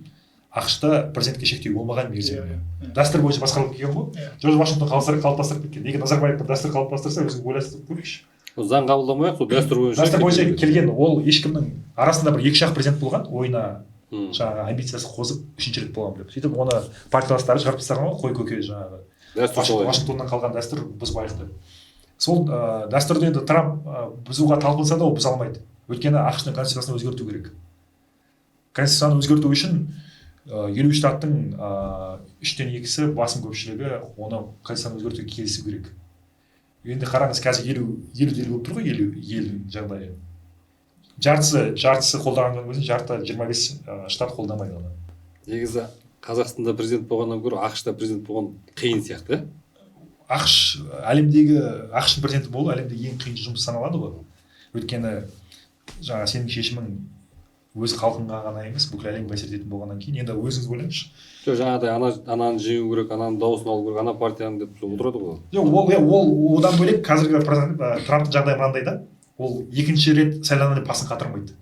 A: АҚШ-та президентке шектеу болмаған мерзіміне. Дәстүр бойынша басқарылып келген ғой. Джордж Вашингтон қалыптастырып кеткен. Егер Назарбаев бір дәстүр қалыптастырса, өзіңіз ойластырып көріңізші.
C: Заң қабылдамай ақ сол дәстүр бойынша.
A: Дәстүр бойынша келген. Ол ешкімнің арасында бір екі үш ақ президент болған, ойына жаңағы амбициясы қозып үшінші рет боламын деп. Сөйтіп оны партияластары шығарып тастаған ғой, қой көке, жаңағы Вашингтоннан қалған дәстүр, бұзбайық деп. Сол дәстүрді енді Трамп бұзуға талпынса да, ол бұза алмайды. Өйткені АҚШ-тың конституциясын өзгерту керек. Конституцияны өзгерту үшін 53 штаттың 2/3-і, басым көпшілігі оны конституцияны өзгертуге келісу керек. Енді қараңыз, қазір 50-50 болып тұр ғой елдің жағдайы. Жартысы қолдағанның өзінде жарты 25 штат қолдамайды оны.
C: Негізі Қазақстанда президент болғаннан гөрі АҚШ-та президент болған қиын сияқты, иә?
A: АҚШ әлемдегі, АҚШ-тың президенті болу әлемдегі ең қиын жұмыс саналады ғой. Өйткені жаңа сенің шешімің өз халқыңа ғана емес, бүкіл әлемге әсер ететін болғаннан кейін, енді өзіңіз ойлаңызшы.
C: Жоқ, жаңағыдай ана ананы жеңу керек, ананың дауысын алу керек, ана партияны деп сол отырады ғой.
A: Жоқ, ол, иә, ол одан бөлек қазіргі президент Трамптың жағдайы мынандай да: ол екінші рет сайланамын деп басын қатырмайды.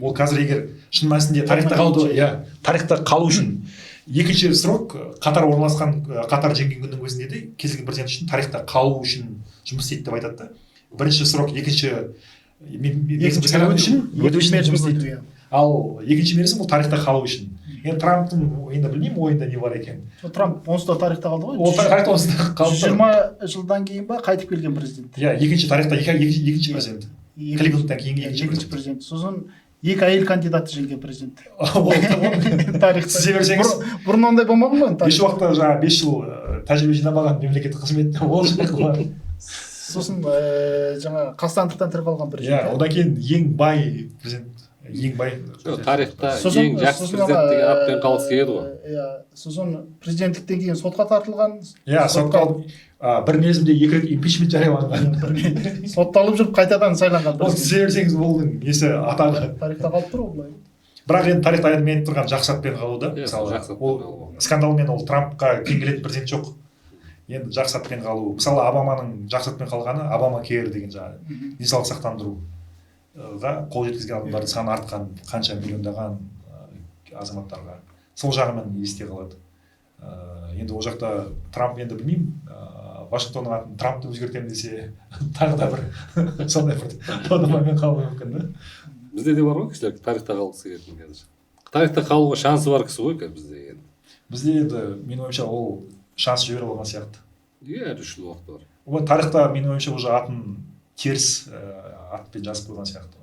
A: Ол қазір егер шын мәнісінде тарихта қалуды, иә, тарихта қалу үшін екінші срок қатар орналасқан, қатар жеңген күннің өзінде де кез келген президент үшін тарихта қалу үшін жұмыс істейді деп айтады да. Бірінші срок екінші мерзімге сайлану үшін, өту үшін жұмыс істейді, ал екінші мерзім ол тарихта қалу үшін. Енді Трамптың, енді білмеймін, ойында не бар екенін.
B: Трамп онсыз да тарихта қалды ғой.
A: Ол тарихта онсыз да қалды.
B: 120 жылдан кейін ба қайтып келген президент.
A: Иә, екінші тарихта екінші президент, Кливлендтен кейінгі екінші
B: екінші президент. Сосын екі әйел кандидатты жеңген президент тарихта.
A: Сізе берсеңіз.
B: Бұрын ондай болмаған ғой енді
A: еш
B: тарихта.
A: Уақытта жаңағы 5 жыл тәжірибе жинамаған мемлекеттік қызметте ол жақ бар.
B: Сосын жаңа қастандықтан тірі қалған президент.
A: Иә, одан кейін ең бай президент, ең бай.
C: Жоқ, тарихта
B: Сосын
C: ең жақсы
B: сосын
C: президент
B: ана,
C: деген атпен қалғысы келеді ғой.
B: Иә, сосын президенттіктен кейін сотқа тартылған.
A: Иә, сотқа бір мерзімде екі рет импичмент жарияланған.
B: Сотталып жүріп қайтадан сайланған
A: Ол
B: президент.
A: тізе берсеңіз, олдың несі, атағы.
B: Тарихта қалып тұр ғой былай.
A: Бірақ енді тарихта мен айтып тұрған жақсы атпен қалу да.
C: Иә,
A: Мысалы,
C: жақсы атпен
A: ол
C: қалу.
A: скандалмен ол Трампқа тең келетін президент жоқ. Енді жақсы атпен қалу, мысалы, Обаманың жақсы атпен қалғаны Обама Кэр деген жаңағы денсаулық сақтандыруға қол жеткізген адамдардың саны артқан қанша миллиондаған азаматтарға, сол жағымен есте қалады. Енді ол жақта Трамп, енді білмеймін, Вашингтонның атын Трамп деп өзгертемін десе, тағы да бір сондай бір дау қалуы мүмкін да.
C: Бізде де бар ғой кісілер тарихта қалғысы келетін. Қазір тарихта қалуға шансы бар кісі ғой қазір бізде енді.
A: Бізде енді, менің ойымша, ол шанс жіберіп алған сияқты.
C: Иә, әлі 3 жыл уақыт бар.
A: Ол тарихта, менің ойымша, уже атын теріс атпен жазып қойған сияқты.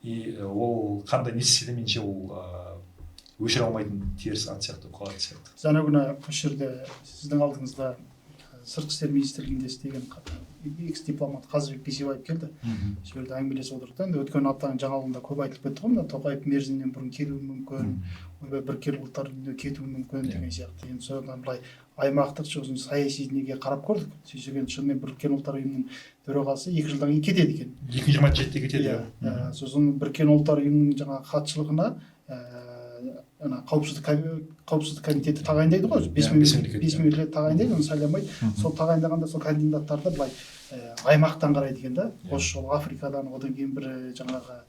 A: И ол қандай не істесе де, меніңше, ол өшіре алмайтын теріс ат сияқты болып қалатын сияқты.
B: Біз ана күні осы жерде сіздің алдыңызда сыртқы істер министрлігінде істеген экс дипломат Қазыбек Бейсебаев келді. Сол жерде әңгімелесіп отырдық та. Енді өткен аптаның жаңалығында көп айтылып кетті ғой, мына Тоқаев мерзімінен бұрын келуі мүмкін, ойбай, Біріккен Ұлттар Ұйымына кетуі мүмкін деген сияқты. Енді содан былай аймақтық, сосын саяси неге қарап көрдік. Сөйтсек, енді шынымен Біріккен Ұлттар Ұйымының төрағасы 2 жылдан кейін кетеді екен.
A: 2027-де кетеді.
B: Иә, сосын Біріккен Ұлттар Ұйымының жаңағы хатшылығына ана қауіпсіздік комитеті тағайындайды ғой өзі, бес
A: Бес
B: мемлекет,
A: мемлекет,
B: бес
A: иә.
B: мемлекет тағайындайды, оны сайламайды. Сол тағайындағанда сол кандидаттарды былай аймақтан қарайды екен да. Осы жолы Африкадан, одан кейін бір жаңағы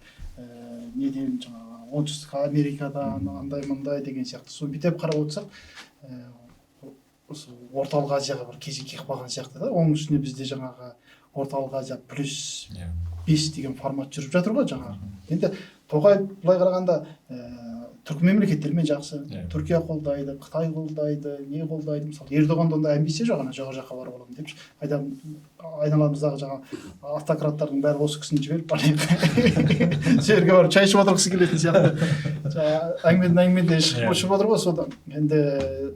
B: неден, жаңағы Оңтүстік Америкадан, андай мындай деген сияқты. Сол бүйтіп қарап отырсақ, осы Орталық Азияға бір кезек келіп қалған сияқты да. Оның үстіне бізде жаңағы Орталық Азия плюс бес деген формат жүріп жатыр ғой жаңағы. Енді Тоқаев былай қарағанда түркі мемлекеттерімен жақсы. Түркия қолдайды, Қытай қолдайды, не қолдайды. Мысалы, Ердоғанда ондай амбиция жоқ, ана жоғары жаққа барып аламын депші. Айналамыздағы жаңағы автократтардың бәрі осы кісіні жіберіп, ана жерге барып шай ішіп отырғысы келетін сияқты. Жаңағы әңгімеден әңгімеде шығып отыр ғой содан. Енді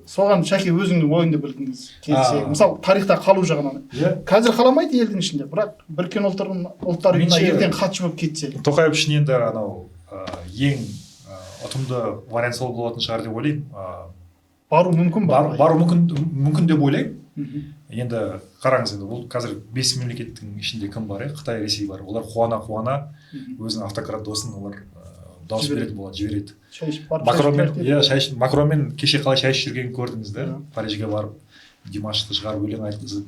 B: соған, Шәке, өзіңнің ойыңды білгіңіз келсе, мысалы, тарихта қалу жағынан. Қазір қаламайды елдің ішінде, бірақ Біріккен Ұлттар Ұйымына ертең хатшы болып кетсе.
A: Тоқаев үшін енді анау ең ұтымды вариант сол болатын шығар деп ойлаймын.
B: Бару мүмкін ба?
A: Бару мүмкін деп ойлаймын. Енді қараңыз, енді бұл қазір бес мемлекеттің ішінде кім бар, иә? Қытай, Ресей бар. Олар қуана қуана өзінің автократ досын олар дауыс
B: Жібереді.
A: беретін болады, жібереді.
B: Шай ішіп барып, шай ішіп
A: Макронмен
B: келеді.
A: Иә, шай ішіп, Макронмен кеше қалай шай ішіп жүргенін көрдіңіз да.
B: Иә.
A: Парижге барып, Димашты шығарып, өлең айтқызып,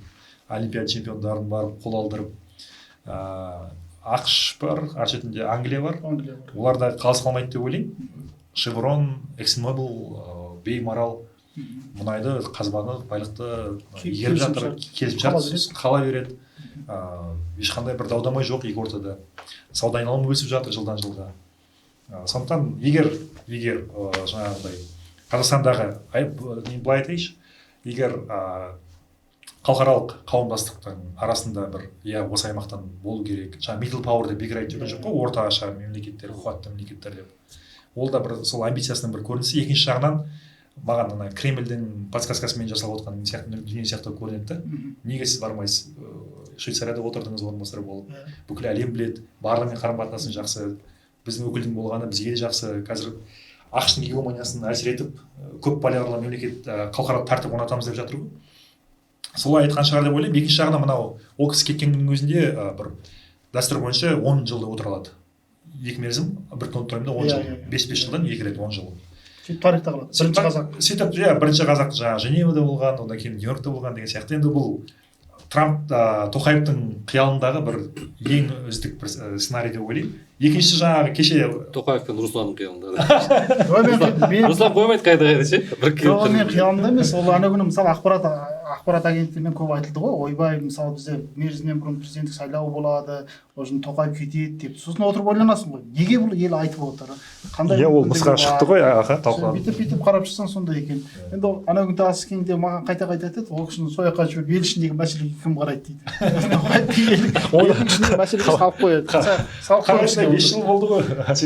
A: олимпиада чемпиондарын барып қол алдырып. АҚШ бар, ар шетінде Англия бар.
B: Англия бар.
A: Олар да қалыс қалмайды деп ойлаймын. Шеврон, ExxonMobil, Беймарал мұнайды, қазбаны, байлықты игеріп жатыр, келісімшарт қала береді. Ешқандай бір дау-дамай жоқ екі ортада. Сауда айналымы өсіп жатыр жылдан жылға. Сондықтан егер жаңағыдай Қазақстандағы, былай айтайыншы, егер халықаралық қауымдастықтың арасында бір осы аймақтан болу керек, жаңа middle power деп бекер айтып жүрген жоқ қой, орташа мемлекеттер, қуатты мемлекеттер деп. Ол да бір сол амбициясының бір көрінісі. Екінші жағынан маған ана Кремльдің подсказкасымен жасалып отқан сияқты дүние сияқты көрінеді да. Неге сіз бармайсыз? Швейцарияда отырдыңыз орынбасар болып, бүкіл әлем біледі, барлығымен қарым-қатынасың жақсы, біздің өкілдің болғаны бізге де жақсы. Қазір АҚШ-тың гегемониясын әлсіретіп, көп полярлы мемлекет, халықаралық тәртіп орнатамыз деп жатыр ғой. Солай айтқан шығар деп ойлаймын. Екінші жағынан мынау ол кісі кеткеннің өзінде бір дәстүр бойынша 10 жылда отыра алады. Екі мерзім, бір тойымда 10 жыл, 5-5 жылдан екі рет 10 жыл.
B: Сөйтіп тарихта қалады. Бірінші қазақ.
A: Сөйтіп, иә, бірінші қазақ жаңағы Женевада болған, одан кейін Нью-Йоркта болған деген сияқты. Енді бұл Трамп, Тоқаевтың қиялындағы бір ең үздік бір сценарий деп ойлаймын. Екінші жаңағы кеше
C: Тоқаев пен Русланның қиялында. Руслан қоймайды қайда-қайда ше.
B: Жоқ, мен қиялымда емес. Ол ана күні мысалы ақпарат агенттігінен көп айтылды ғой. Ойбай, мысалы бізде мерзімнен бұрын президенттік сайлау болады, сосын Тоқаев кетеді деп. Сосын отырып ойланасың ғой. Неге бұл ел айтып отыр? Қандай?
A: Иә, ол мысқа шықты ғой, аха, талқыланды.
B: Бүйтіп қарап шықсаң сондай екен. Енді ол ана күні Асекең де маған қайта-қайта айтады, ол кісіні сол жаққа жіберіп ел ішіндегі мәселеге кім қарайды дейді. Тоқаев елдің ішіндегі мәселеге салып қояды. Салып қояды.
A: 5 жыл болды ғой. 5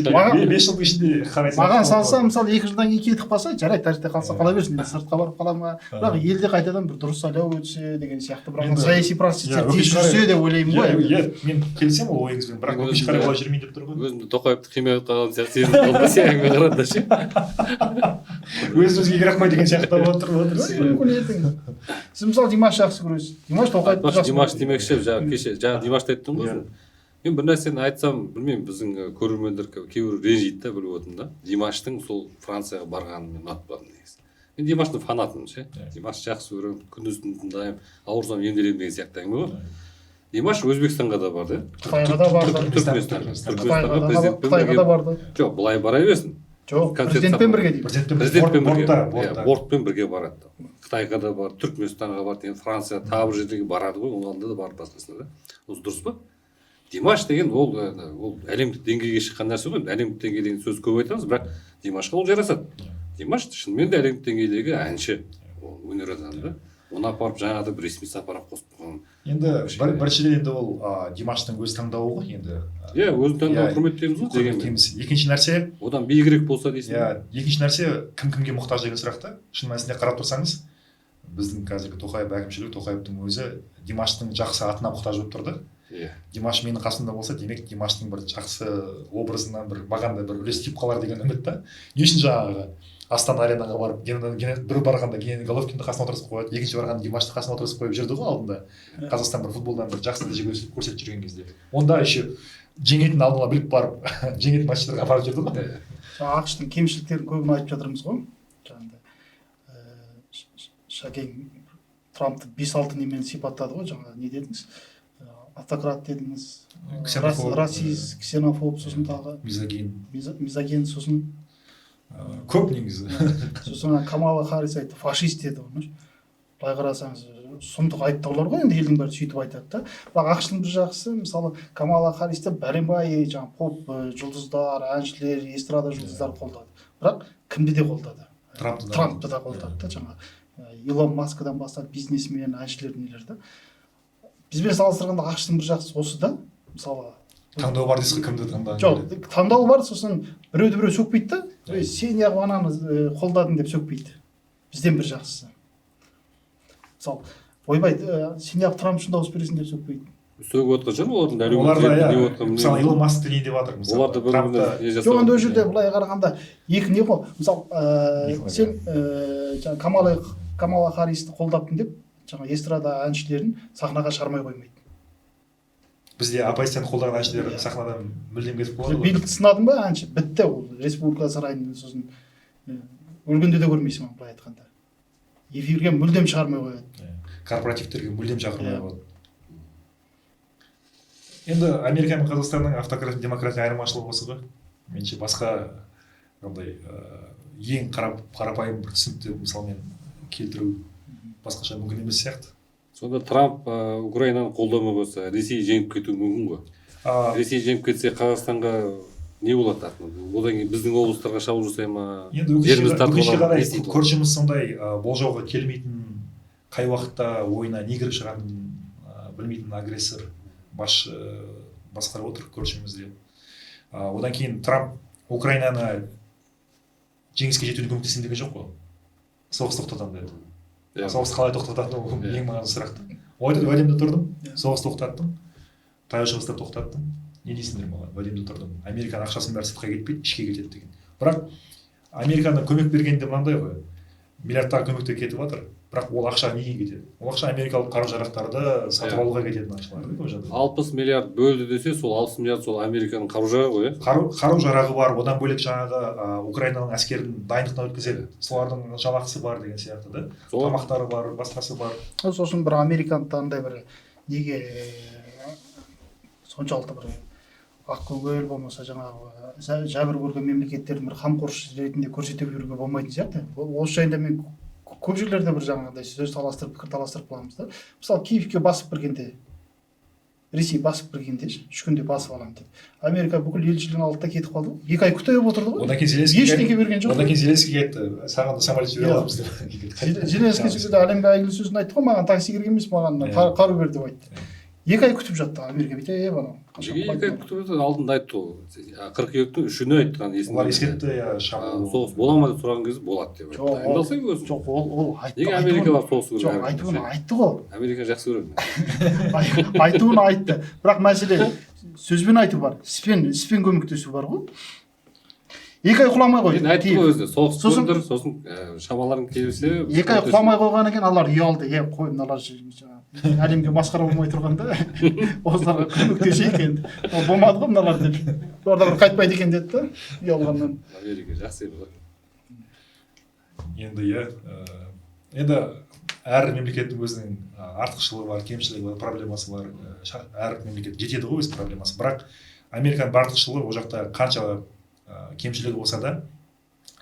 A: жылдың ішінде қарайсың.
B: Маған салса, мысалы 2 жылдан кейін кетіп қалса, жарайды, тарихта қалса қала берсін, сыртқа барып қала ма? Бірақ елде қайтадан бір дұрыс сайлау өтсе деген сияқты, бірақ саяси процесстер тез жүрсе деп ойлаймын ғой.
A: Иә, мен келісемін ол ойыңызбен, бірақ өкінішке қарай олай жүрмейін деп тұр ғой.
C: Өзімді Тоқаевты қимай қалған сияқты сезініп қалдым, сен әңгіме қарағанда ше.
A: Өз-өзге керек қой деген сияқты болып отыр.
B: Мүмкін ертең. Сіз мысалы Димаш жақсы көресіз. Димаш Тоқаевты жақсы.
C: Димаш демекші, жаңа кеше жаңа Димашты айттым ғой. Мен бір нәрсені айтсам, білмеймін, біздің көрермендер кейбір ренжиді да, біліп отырмын да. Димаштың сол Францияға барғанын мен ұнатпадым негізі. Мен Димаштың фанатымын ше. Димаш жақсы көремін, күндіз түні тыңдаймын, ауырсам емделемін деген сияқты әңгіме ғой. Димаш Өзбекстанға да барды.
B: Қытайға да барды.
C: Түркменстанға президентпен
B: бірге. Қытайға да барды.
C: Жоқ, былай бара берсін.
B: Жоқ, президентпен бірге деймін.
C: Президентпен бірге. Бортпен бірге барады. Қытайға да барды, Түркменстанға барды, енді Франция тағы бір жерге барады ғой, оның алдында да барып басқасына да. Осы дұрыс па? Димаш деген ол әлемдік деңгейге шыққан нәрсе ғой. Әлемдік деңгей деген сөз көп айтамыз, бірақ Димашқа ол жарасады. Димаш шынымен де әлемдік деңгейдегі әнші, ол өнер адамы да. Оны апарып жаңағыдай бір ресми сапарға қосып қойған.
A: Енді біріншіден енді ол Димаштың өз таңдауы ғой енді.
C: Иә, өзінің таңдауын құрметтейміз ғой дегенмен.
A: Екінші нәрсе,
C: одан биігірек болса дейсің.
A: Иә, екінші нәрсе, кім кімге мұқтаж деген сұрақ та. Шын мәнісінде қарап тұрсаңыз, біздің қазіргі Тоқаев әкімшілігі, Тоқаевтың өзі Димаштың жақсы атына мұқтаж болып тұр да. Димаш менің қасымда болса, демек Димаштың бір жақсы образынан бір маған да бір үлес тиіп қалар деген үміт та. Не үшін жаңағы Астана аренаға барып, бір барғанда Геннадий Головкинді қасына отырғызып қояды, екінші барғанда Димашты қасына отырғызып қойып жүрді ғой алдында. Қазақстан бір футболдан бір жақсы нәтиже көрсетіп жүрген кезде. Онда еще жеңетін алдын ала біліп барып, жеңетін матчтарға барып жүрді ғой.
B: АҚШ-тың кемшіліктерін көбін айтып жатырмыз ғой. Жаңағыдай Шәкең Трампты 5-6 немен сипаттады ғой, жаңа не дедіңіз? Автократ дедіңіз, расист, ксенофоб, сосын тағы мизоген, сосын
A: көп негізі.
B: Сосын Камала Харрис айтты, фашист деді оны. Былай қарасаңыз, сұмдық айыптаулар ғой, енді елдің бәрі сөйтіп айтады да. Бірақ АҚШ-тың бір жақсысы, мысалы Камала Харристі бәленбай жаңа поп жұлдыздар, әншілер, эстрада жұлдыздары қолдады. Бірақ кімді де қолдады? Трампты да қолдады да, жаңа Илон Маскадан бастап бизнесмен, әншілер нелер да. Бізбен салыстырғанда АҚШ-тың бір жақсысы осы да, мысалы
A: таңдау бар дейсіз ғой, кімді таңдаған?
B: Жоқ, таңдау бар, сосын біреуді біреу сөкпейді да, сен неғып ананы қолдадың деп сөкпейді. Бізден бір жақсысы. Мысалы, ойбай, сен неғып Трамп үшін дауыс бересің деп сөкпейді.
C: Сөгіп отқан шығар олардың әлеуметтік не
A: мысалы Илон Маск не деп жатыр, мысалы.
C: Олар да бір-біріне не жасап.
B: Жоқ, енді ол жерде былай қарағанда екі не ғой. Мысалы, сен жаңа Камала Харристі қолдаптың деп жаңа эстрада әншілерін сахнаға шығармай қоймайды.
A: Бізде оппозицияны қолдаған әншілер сахнадан мүлдем кетіп қалады ғой.
B: Билікті сынадың ба әнші, бітті ол Республика сарайының, сосын өлгенде де көрмейсің оны, былай айтқанда. Эфирге мүлдем шығармай қояды.
A: Корпоративтерге мүлдем шақырмай қояды. Енді Америка мен Қазақстанның автократ демократия айырмашылығы осы ғой. Меніңше басқа Андай ең қарапайым бір түсінікті мысалмен келтіру басқаша мүмкін емес сияқты.
C: Сонда Трамп Украинаны қолдамай қойса, Ресей жеңіп кетуі мүмкін ғой. Ресей жеңіп кетсе, Қазақстанға не болады артынан? Одан кейін біздің облыстарға шабуыл жасай ма?
A: Енді
C: Жерімізді тартып
A: өкінішке
C: ала ма?
A: қарай,
C: Не істейді ол?
A: көршіміз сондай болжауға келмейтін, қай уақытта ойына не кіріп шығатынын білмейтін агрессор басшы басқарып отыр көршімізде. Одан кейін Трамп Украинаны жеңіске жетуіне көмектесемін деген жоқ қой, соғыс тоқтатамын деді. Соғысты қалай тоқтататыны, ол ең маңызды сұрақ та. Ол айтады: «Уәдемде тұрдым, соғыс тоқтаттым, Таяу Шығыста тоқтаттым, не дейсіңдер маған, уәдемде тұрдым». Американың ақшасының бәрі сыртқа кетпейді, ішке кетеді деген. Бірақ Американың көмек бергенде мынандай ғой, миллиардтаған көмектер кетіп жатыр, бірақ ол ақша неге кетеді? Ол ақша америкалық қару жарақтарды сатып алуға кететін ақшалар да көп жағдайда.
C: 60 миллиард бөлді десе, сол 60 миллиард сол Американың қару жарағы ғой, иә?
A: Қару жарағы бар, одан бөлек жаңағы Украинаның әскерін дайындықтан өткізеді, солардың жалақысы бар деген сияқты да, тамақтары бар, басқасы бар.
B: Сосын бір американдықтар андай бір неге соншалықты бір ақкөңіл, болмаса жаңағы жәбір көрген мемлекеттердің бір қамқоршысы ретінде көрсете беруге болмайтын сияқты. Осы жайында мен көп жерлерде бір жаңағыдай сөз таластырып, пікір таластырып қаламыз да. Мысалы, Киевке басып кіргенде, Ресей басып кіргенде, 3 күнде басып аламын деп, Америка бүкіл елшілігін алды да кетіп қалды ғой. 2 ай күтіп отырды ғой.
A: Одан кейін Зеленский
B: Ештеңе берген жоқ.
A: Одан кейін Зеленскийге айтты: «Саған да самолет жібере аламыз», — деп.
B: Зеленский сол жерде әлемге әйгілі сөзін айтты ғой: «Маған такси керек емес, маған қару бер», — деп айтты. 2 ай күтіп жатты Америка бүйтіп анау. Қашан
C: Неге 2 ай
B: құлайтынын.
C: күтіп жатады? Алдында айтты ғой, 2 қыркүйектің 3-іне айтқан, есімде.
A: Олар ескертті, иә, шабуыл.
C: Соғыс бола ма деп сұраған кезде, болады деп айтты.
B: Жоқ,
C: Дайындалсаң өзің.
B: Жоқ, ол айтты.
C: Неге америкалар соғысу керек?
B: Жоқ, айтуын айтты ғой.
C: Америка жақсы көреді.
B: Айтуын айтты, бірақ мәселе сөзбен айту бар, іспен көмектесу бар ғой. 2 ай құламай қойды
C: Енді айтты
B: Киев.
C: ғой өзі: соғыс
B: Сосын-
C: көріңдер, сосын шамаларың келсе.
B: 2 ай құламай қойғаннан кейін алар ұялды: «Е, қой, мыналар жаңағы әлемге масқара болмай тұрғанда осыларға көмектесейік енді, ол болмады ғой мыналар», — деп, «Бұлар да бір қайтпайды екен», — деді да ұялғаннан.
C: Америка жақсы ел ғой.
A: Енді иә, енді әр мемлекеттің өзінің артықшылығы бар, кемшілігі бар, проблемасы бар. Әр мемлекет жетеді ғой өз проблемасы. Бірақ Американың бір артықшылығы, ол жақта қанша кемшілігі болса да,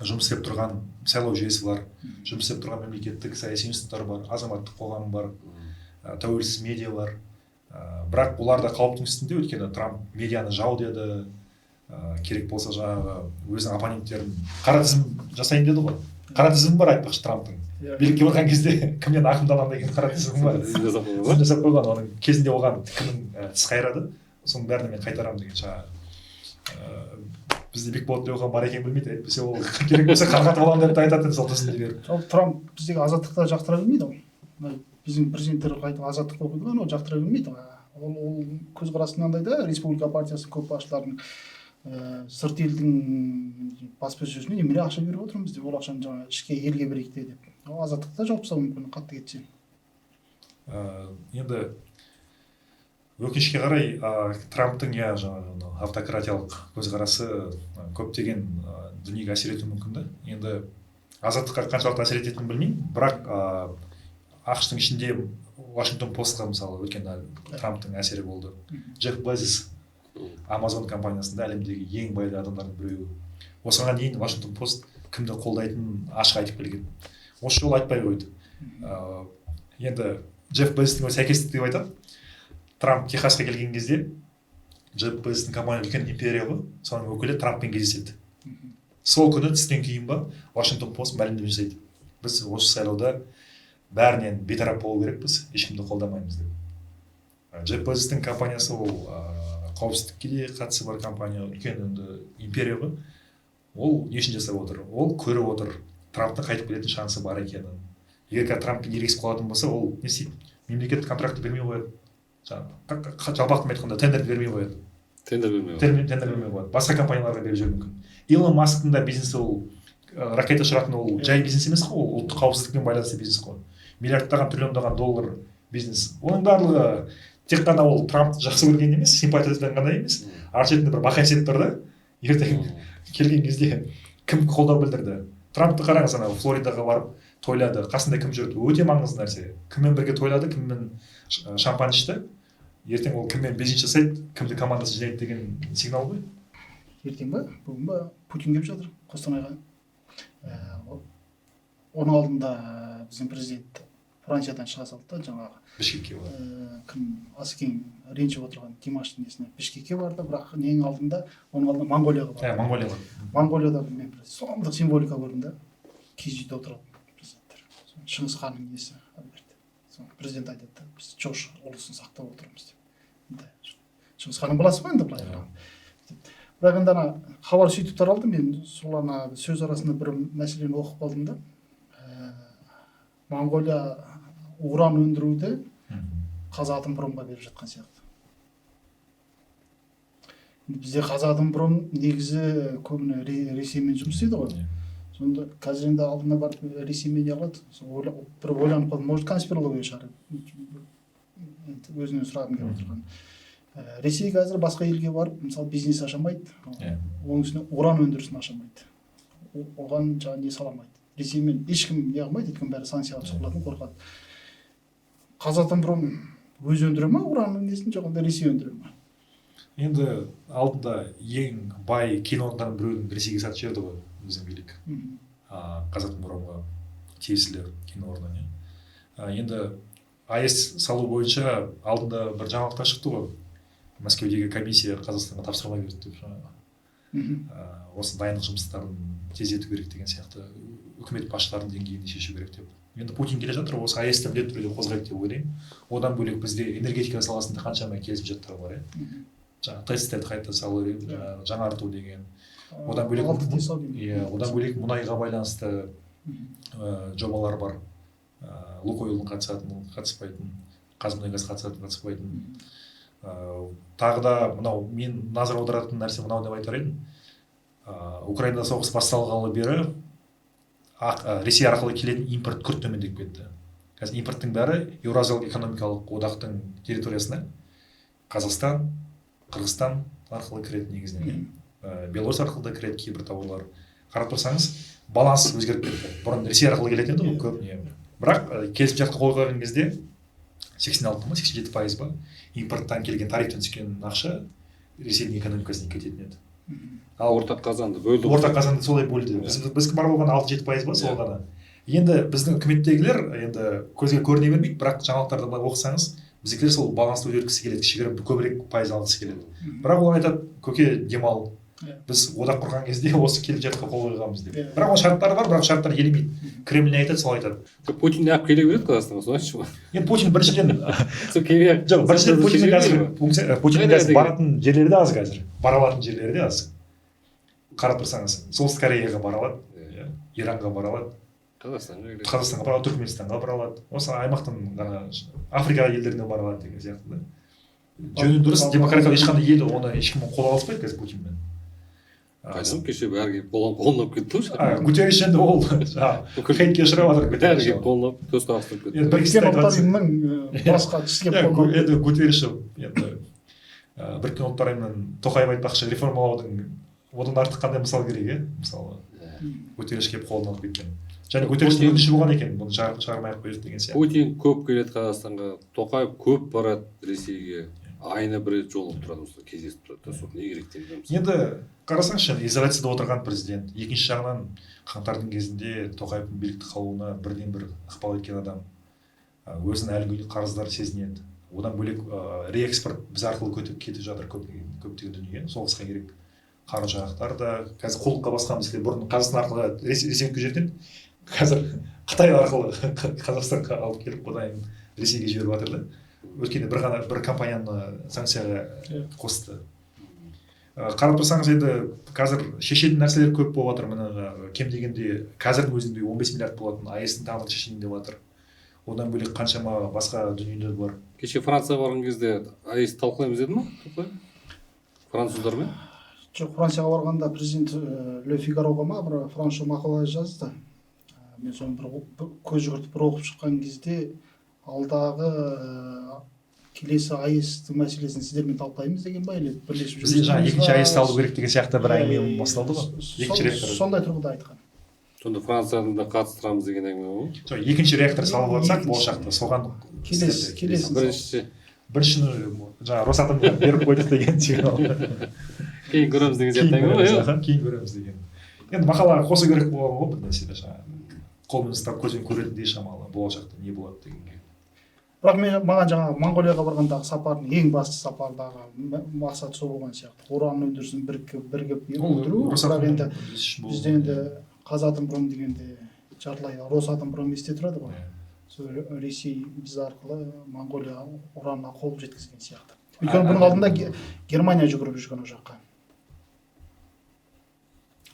A: жұмыс істеп тұрған сайлау жүйесі бар, жұмыс істеп тұрған мемлекеттік саяси институттар бар, азаматтық қоғам бар, тәуелсіз медиа бар. Бірақ олар да қауіптің үстінде, өйткені Трамп медианы жау деді, керек болса, жаңағы өзінің оппоненттерін қара тізім жасайын деді ғой. Қара тізім бар, айтпақшы, Трамптың билікке барған кезде кімнен ақымдаламын деген қара тізімі бар.
C: Тізім жасап қойған
A: Тізім
C: ба?
A: жасап қойған. Оның кезінде оған кімнің тіс қайрады, соның бәрін мен қайтарамын деген. Жаңағы бізде Бекболат Тілеухан бар екенін білмейді, әйтпесе ол керек болса қарғатып аламын деп те айтатын еді сол тізімді беріп.
B: Жалпы Трамп біздегі азаттықты жақтыра бермейді ғой. Мына біздің президенттер қайтып азаттық оқиды ғой, анау жақтыра бермейді ғой. Ол көзқарасы мынандай да: республика партиясының көп басшыларының сырт елдің баспасөзіне немене ақша беріп отырмыз деп, ол ақшаны жаңағы ішке елге берейік те деп. Ол азаттықты да жауып тастауы мүмкін қатты кетсе.
A: Енді өкінішке қарай, Трамптың, иә, жаңағы анау автократиялық көзқарасы көптеген дүниеге әсер етуі мүмкін да. Енді азаттыққа қаншалықты әсер ететінін білмеймін, бірақ АҚШ-тың ішінде Вашингтон Постқа, мысалы, өткен Трамптың әсері болды. Джефф Безос, Амазон компаниясында әлемдегі ең бай адамдардың біреуі, осыған дейін Вашингтон Пост кімді қолдайтынын ашық айтып келген, осы жолы айтпай қойды. Енді Джефф Безостың өзі сәйкестік деп айтады. Трамп Техасқа келген кезде Джефф Безостың компания үлкен империя ғой, соның өкілі Трамппен кездеседі. Сол күні түстен кейін ба, Вашингтон Пост мәлімдеме жасайды: «Біз осы сайлауда бәрінен бейтарап болу керекпіз, ешкімді қолдамаймыз», — деп. Джефф Безостың компаниясы ол қауіпсіздікке де қатысы бар компания, үлкен енді империя ғой. Ол не үшін жасап отыр? Ол көріп отыр Трамптың қайтып келетін шансы бар екенін. Егер қазір Трамппен ерегісіп қалатын болса, ол не істейді? Мемлекеттік контрактты бермей қояды, жаңағы жалпақ тілмен айтқанда, тендерді бермей қояды.
C: Тендер бермей қояды.
A: Тендер бермей қояды, басқа компанияларға беріп жіберуі мүмкін. Илон Масктың да бизнесі, ол ракета ұшыратын, ол жай бизнес емес қой, ол ұлттық қауіпсіздікпен байланысты бизнес қой, миллиардтаған, триллиондаған доллар бизнес. Оның барлығы тек қана ол Трампты жақсы көрген емес, симпатиядан ғана емес, ар шетінде бір бақа есеп тұр да. Ертең келген кезде кім қолдау білдірді Трампты? Қараңыз, анау Флоридаға барып тойлады, қасында кім жүрді? Өте маңызды нәрсе: кіммен бірге тойлады, кіммен шампан ішті. Ертең ол кіммен бизнес жасайды, кімді командасы жинайды деген сигнал ғой.
B: Ертең ба, бүгін ба Путин келіп жатыр Қостанайға. Оның алдында біздің президент Франциядан шыға салды да, жаңағы
A: Бішкекке барды.
B: Кім, Асекең ренжіп отырған Димаштың несіне Бішкекке барды, бірақ ненің алдында, оның алдында Моңғолияға барды.
A: Иә, Моңғолияға.
B: Моңғолияда мен бір сұмдық символика көрдім да, киіз үйде отырады президенттер. Шыңғыс ханның несі ана. Президент айтады да, біз Жошы ұлысын сақтап отырмыз деп. Енді Шыңғыс ханның баласы ғой енді былай қарағанда. Бірақ енді ана хабар сөйтіп таралды, мен сол ана сөз арасында бір мәселені оқып қалдым да. Моңғолия уран өндіруді Қазатомпромға беріп жатқан сияқты. Енді бізде Қазатомпром негізі көбіне Ресеймен жұмыс істейді ғой. Сонда қазір енді алдына барып Ресеймен не қылады? Сол бір ойланып қалдым, может, конспирология шығар. Енді өзінен сұрағым келіп отырған. Ресей қазір басқа елге барып, мысалы, бизнес аша алмайды. Оның үстіне уран өндірісін аша алмайды. Оған жаңағы не сала алмайды. Ресеймен ешкім не қылмайды, өйткені бәрі санкцияға түсіп қалатын, қорқады. Қазатомпром өзі өндіре ма уранның несін, жоқ әлде Ресей өндіре ма?
A: Енді алдында ең бай кен орындарының біреуін Ресейге сатып жіберді ғой біздің билік. Қазатомпромға тиесілі кен орнын, иә. Енді АЭС салу бойынша алдында бір жаңалықтар шықты ғой. Мәскеудегі комиссия Қазақстанға тапсырма берді деп жаңағы. Осы дайындық жұмыстарын тездету керек деген сияқты, үкімет басшыларының деңгейінде шешу керек деп. Енді Путин келе жатыр, осы АЭС-ті міндетті түрде қозғайды деп ойлаймын. Одан бөлек бізде энергетика саласында қаншама келісімшарттар бар, иә. Жаңағы ТЭЦ-терді қайта салу, жаңарту деген. Одан бөлек
B: Алты ТЭЦ ау деймін.
A: Иә, одан бөлек мұнайға байланысты жобалар бар. Лукойлдың қатысатын, қатыспайтын, Қазмұнайгаз қатысатын, қатыспайтын. Тағы да мынау мен назар аударатын нәрсе мынау деп айтар едім. Украинада соғыс басталғалы бері Ресей арқылы келетін импорт күрт төмендеп кетті. Қазір импорттың бәрі Еуразиялық экономикалық одақтың территориясына Қазақстан, Қырғызстан арқылы кіреді негізінен, иә. Беларусь арқылы да кіреді кейбір тауарлар. Қарап тұрсаңыз, баланс өзгеріп кетті. Бұрын Ресей арқылы келетін еді ғой көп не. Бірақ келісімшартқа қол қойған кезде 86 ма, 87% ба импорттан келген тарифтен түскен ақша Ресейдің экономикасына кететін еді.
C: Ал ортақ қазанды бөлді ғой.
A: Ортақ қазанды солай бөлді. Біздікі бар болған 6-7% ба, сол ғана. Енді біздің үкіметтегілер енді көзге көріне бермейді, бірақ жаңалықтарды былай оқысаңыз, біздікілер сол балансты өзгерткісі келеді, кішігірім көбірек пайыз алғысы келеді. Бірақ олар айтады, көке, демал. Біз одақ құрған кезде осы келісімшартқа қол қойғанбыз деп. Бірақ оның шарттары бар, бірақ шарттар елемейді. Кремль не айтады, сол айтады.
C: Жоқ, Путин неғып келе береді Қазақстанға, соны айтшы маған.
A: Енді Путин біріншіден
C: Сол келмей ақ-
A: Жоқ, біріншіден
C: сол
A: Путиннің
C: шешілмей
A: қазір
C: ме?
A: функция, Путиннің
C: Қайда
A: қазір
C: деген?
A: баратын жерлері де аз қазір. Бара алатын жерлері де аз. Қарап тұрсаңыз, Солтүстік Кореяға бара алады, иә, Иранға бара алады,
C: Қазақстанға келеді.
A: Қазақстанға бара алады, Түркіменстанға бара алады. Осы аймақтан ғана Африка елдеріне бара алады деген сияқты да. Жөні дұрыс, демократиялық ешқандай ел оны ешкім қол алыспайды қазір Путинмен.
C: Қайдан кеше бәрі келіп қолын алып кетті ғой.
A: Гутерриш енді ол жаңағы
C: Бүкіл
A: хейтке ұшырап жатыр
C: бәрі
A: Гутерриш.
C: келіп қолын алып, төс қағыстырып кетті.
A: Енді бір кісі
B: Біріккен
A: айтып
B: Ұлттар
A: жатса-
B: Ұйымының басқа тістеп
A: Иә,
B: қолын алып
A: енді Гутерриш енді Біріккен Ұлттар Ұйымының Тоқаев айтпақшы реформалаудың одан артық қандай мысал керек, иә? Мысалы, Гутерриш келіп қолын алып кеткен. Және Гутерриштің өтініші болған екен, бұны шығармай ақ қояйық деген сияқты.
C: Путин көп келеді Қазақстанға, Тоқаев көп барады Ресейге. Айына бір рет жолығып тұрады, осылай кездесіп тұрады. Сол не керек деп білеміз.
A: Енді қарасаңшы, изоляцияда отырған президент, екінші жағынан қаңтардың кезінде Тоқаевтың билікті қалуына бірден бір ықпал еткен адам. Өзін әлі күнге қарыздар сезінеді. Одан бөлек, реэкспорт біз арқылы кетіп жатыр көптеген дүние. Соғысқа керек қару жарақтар да қазір қолға басқан, мәселе бұрын Қазақстан арқылы Ресейге өткізіп жіберетін, қазір Қытай арқылы Қазақстанға алып келіп, одан кейін Ресейге жіберіп жатыр да. Өйткені бір ғана бір компанияны санкцияға қосты. Қарап тұрсаңыз, енді қазір шешетін нәрселер көп болып жатыр. Міне, кем дегенде қазірдің өзінде 15 миллиард болатын АЭС-тің тағы да шешейін деп жатыр. Одан бөлек қаншама басқа дүниелер бар.
C: Кеше Францияға барған кезде АЭС талқылаймыз деді ма? Тоқаев? Француздармен?
B: Жоқ, Францияға барғанда президент Ле Фигароға ма бір французша мақала жазды. Мен соны бір көз жүгіртіп бір оқып шыққан кезде алдағы келесі АЭС-тің мәселесін сіздермен талқылаймыз деген ба, или бірлесіп
A: Бізде жаңа
B: жұмыс
A: екінші
B: істейміз
A: АЭС
B: ба?
A: салу керек деген сияқты бір әңгіме басталды ғой. Екінші реактор.
B: Сондай тұрғыда айтқан.
C: Сонда Францияны да қатыстырамыз деген әңгіме ғой.
A: Жоқ, екінші реактор салып жатсақ
B: Екінші.
A: болашақта соған
B: Келесі.
C: Біріншісі.
A: Біріншіні жаңа Росатомға беріп қойдық деген сигнал.
C: Кейін көреміз деген
A: Кейін
C: сияқты әңгіме ғой,
A: көреміз,
C: иә.
A: аха, кейін көреміз деген. Енді мақалаға қосу керек болған ғой бір нәрсе, жаңағы қолмен ұстап, көзбен көретіндей шамалы болашақта не болады дегенге.
B: Бірақ мен, маған жаңағы Моңғолияға барғандағы сапардың ең басты сапардағы мақсаты сол болған сияқты: уран өндірісін бірігіп
A: Ол
B: өндіру. Бірақ
A: Росатом
B: енді
A: өндірісі үшін болған.
B: бізде енді Қазатомпром дегенде жартылай Росатомпром есте тұрады ғой. Сол Ресей біз арқылы Моңғолия уранына қол жеткізген сияқты, өйткені бұның алдында Германия жүгіріп жүрген ол жаққа.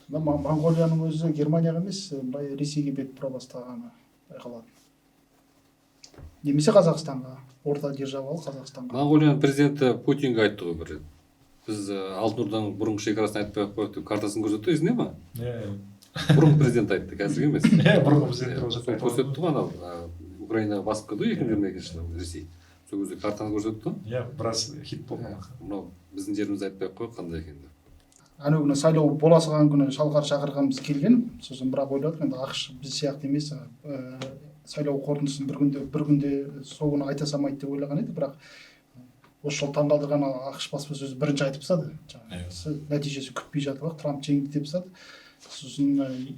B: Сонда Моңғолияның өзі Германияға емес, былай Ресейге бет бұра бастағаны байқалады немесе Қазақстанға, орта державалы Қазақстанға.
C: Моңғолияның президенті Путинге айтты ғой бір рет: біз Алтын Орданың бұрынғы шекарасын айтпай ақ қояйық деп, картасын көрсетті, есіңде ма?
A: Иә.
C: Бұрынғы президент айтты, қазіргі емес.
A: Иә, бұрынғы президенттер ол жақта
C: Сол көрсетті ғой, анау Украинаға басып кірді ғой 2022 жылы Ресей, сол кезде картаны көрсетті.
A: Иә, біраз хит болды.
C: Мынау біздің жерімізді айтпай ақ қояйық қандай екенін деп.
B: Анау күні, сайлау бола салған күні Шалқар шақырғанбыз, келген. Сосын бірақ ойладық, енді АҚШ біз сияқты емес, сайлау қорытындысын бір күнде сол күні айта салмайды деп ойлаған еді. Бірақ осы жолы таңғалдырған, АҚШ баспасөзі бірінші айтып тастады жаңағы нәтижесі күтпей жатып ақ Трамп жеңді деп тастады. Сосын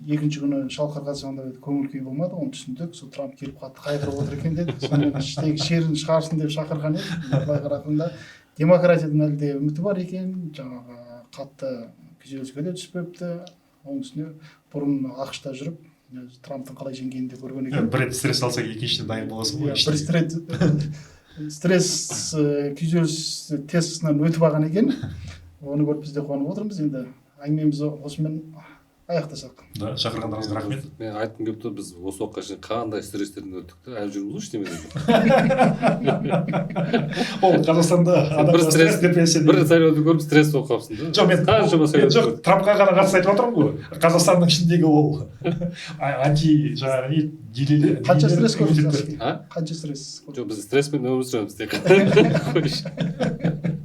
B: екінші күні Шалқарға звондап еді, көңіл күй болмады, оны түсіндік. Сол Трамп келіп қатты қайғырып отыр екен деді. Сонымен іштегі шерін шығарсын деп шақырған еді. Былай қарағанда, демократиядан әлі де үміті бар екен, жаңағы қатты күйзеліске де түспепті. Оның үстіне бұрын АҚШ-та жүріп, Трамптың қалай жеңгенін де көрген екен.
A: Бір рет стресс алсаң, екіншісіне дайын боласың ғой.
B: Иә, бір стресс, күйзеліс тестісінен өтіп алған екен. Оны көріп, біз де қуанып отырмыз. Енді әңгімемізді осымен аяқтасақ.
A: Да, шақырғандарыңызға рахмет.
C: Мен айтқым келіп тұр, біз осы уақытқа шейін қандай стрестерден өттік та, әлі жүрміз ғой ештемеден.
A: Ол Қазақстанда
C: бір
A: адамдар
C: стресс
A: стресс, депрессия
C: бір сайлауды көріп, стресс болып қалыпсың да.
A: Жоқ, мен
C: қаншама
A: мен
C: сайлауды
A: жоқ,
C: көрдік.
A: Трампқа ғана қатысты айтып отырмын ғой. Қазақстанның ішіндегі ол анти жаңағы не делелер.
B: Қанша стресс көрдіңіз,
A: иммунитеттер.
B: Асеке?
C: А?
B: Қанша стресс көрдіңіз?
C: Жоқ, біз стресспен өмір сүреміз тек қана. Қойшы.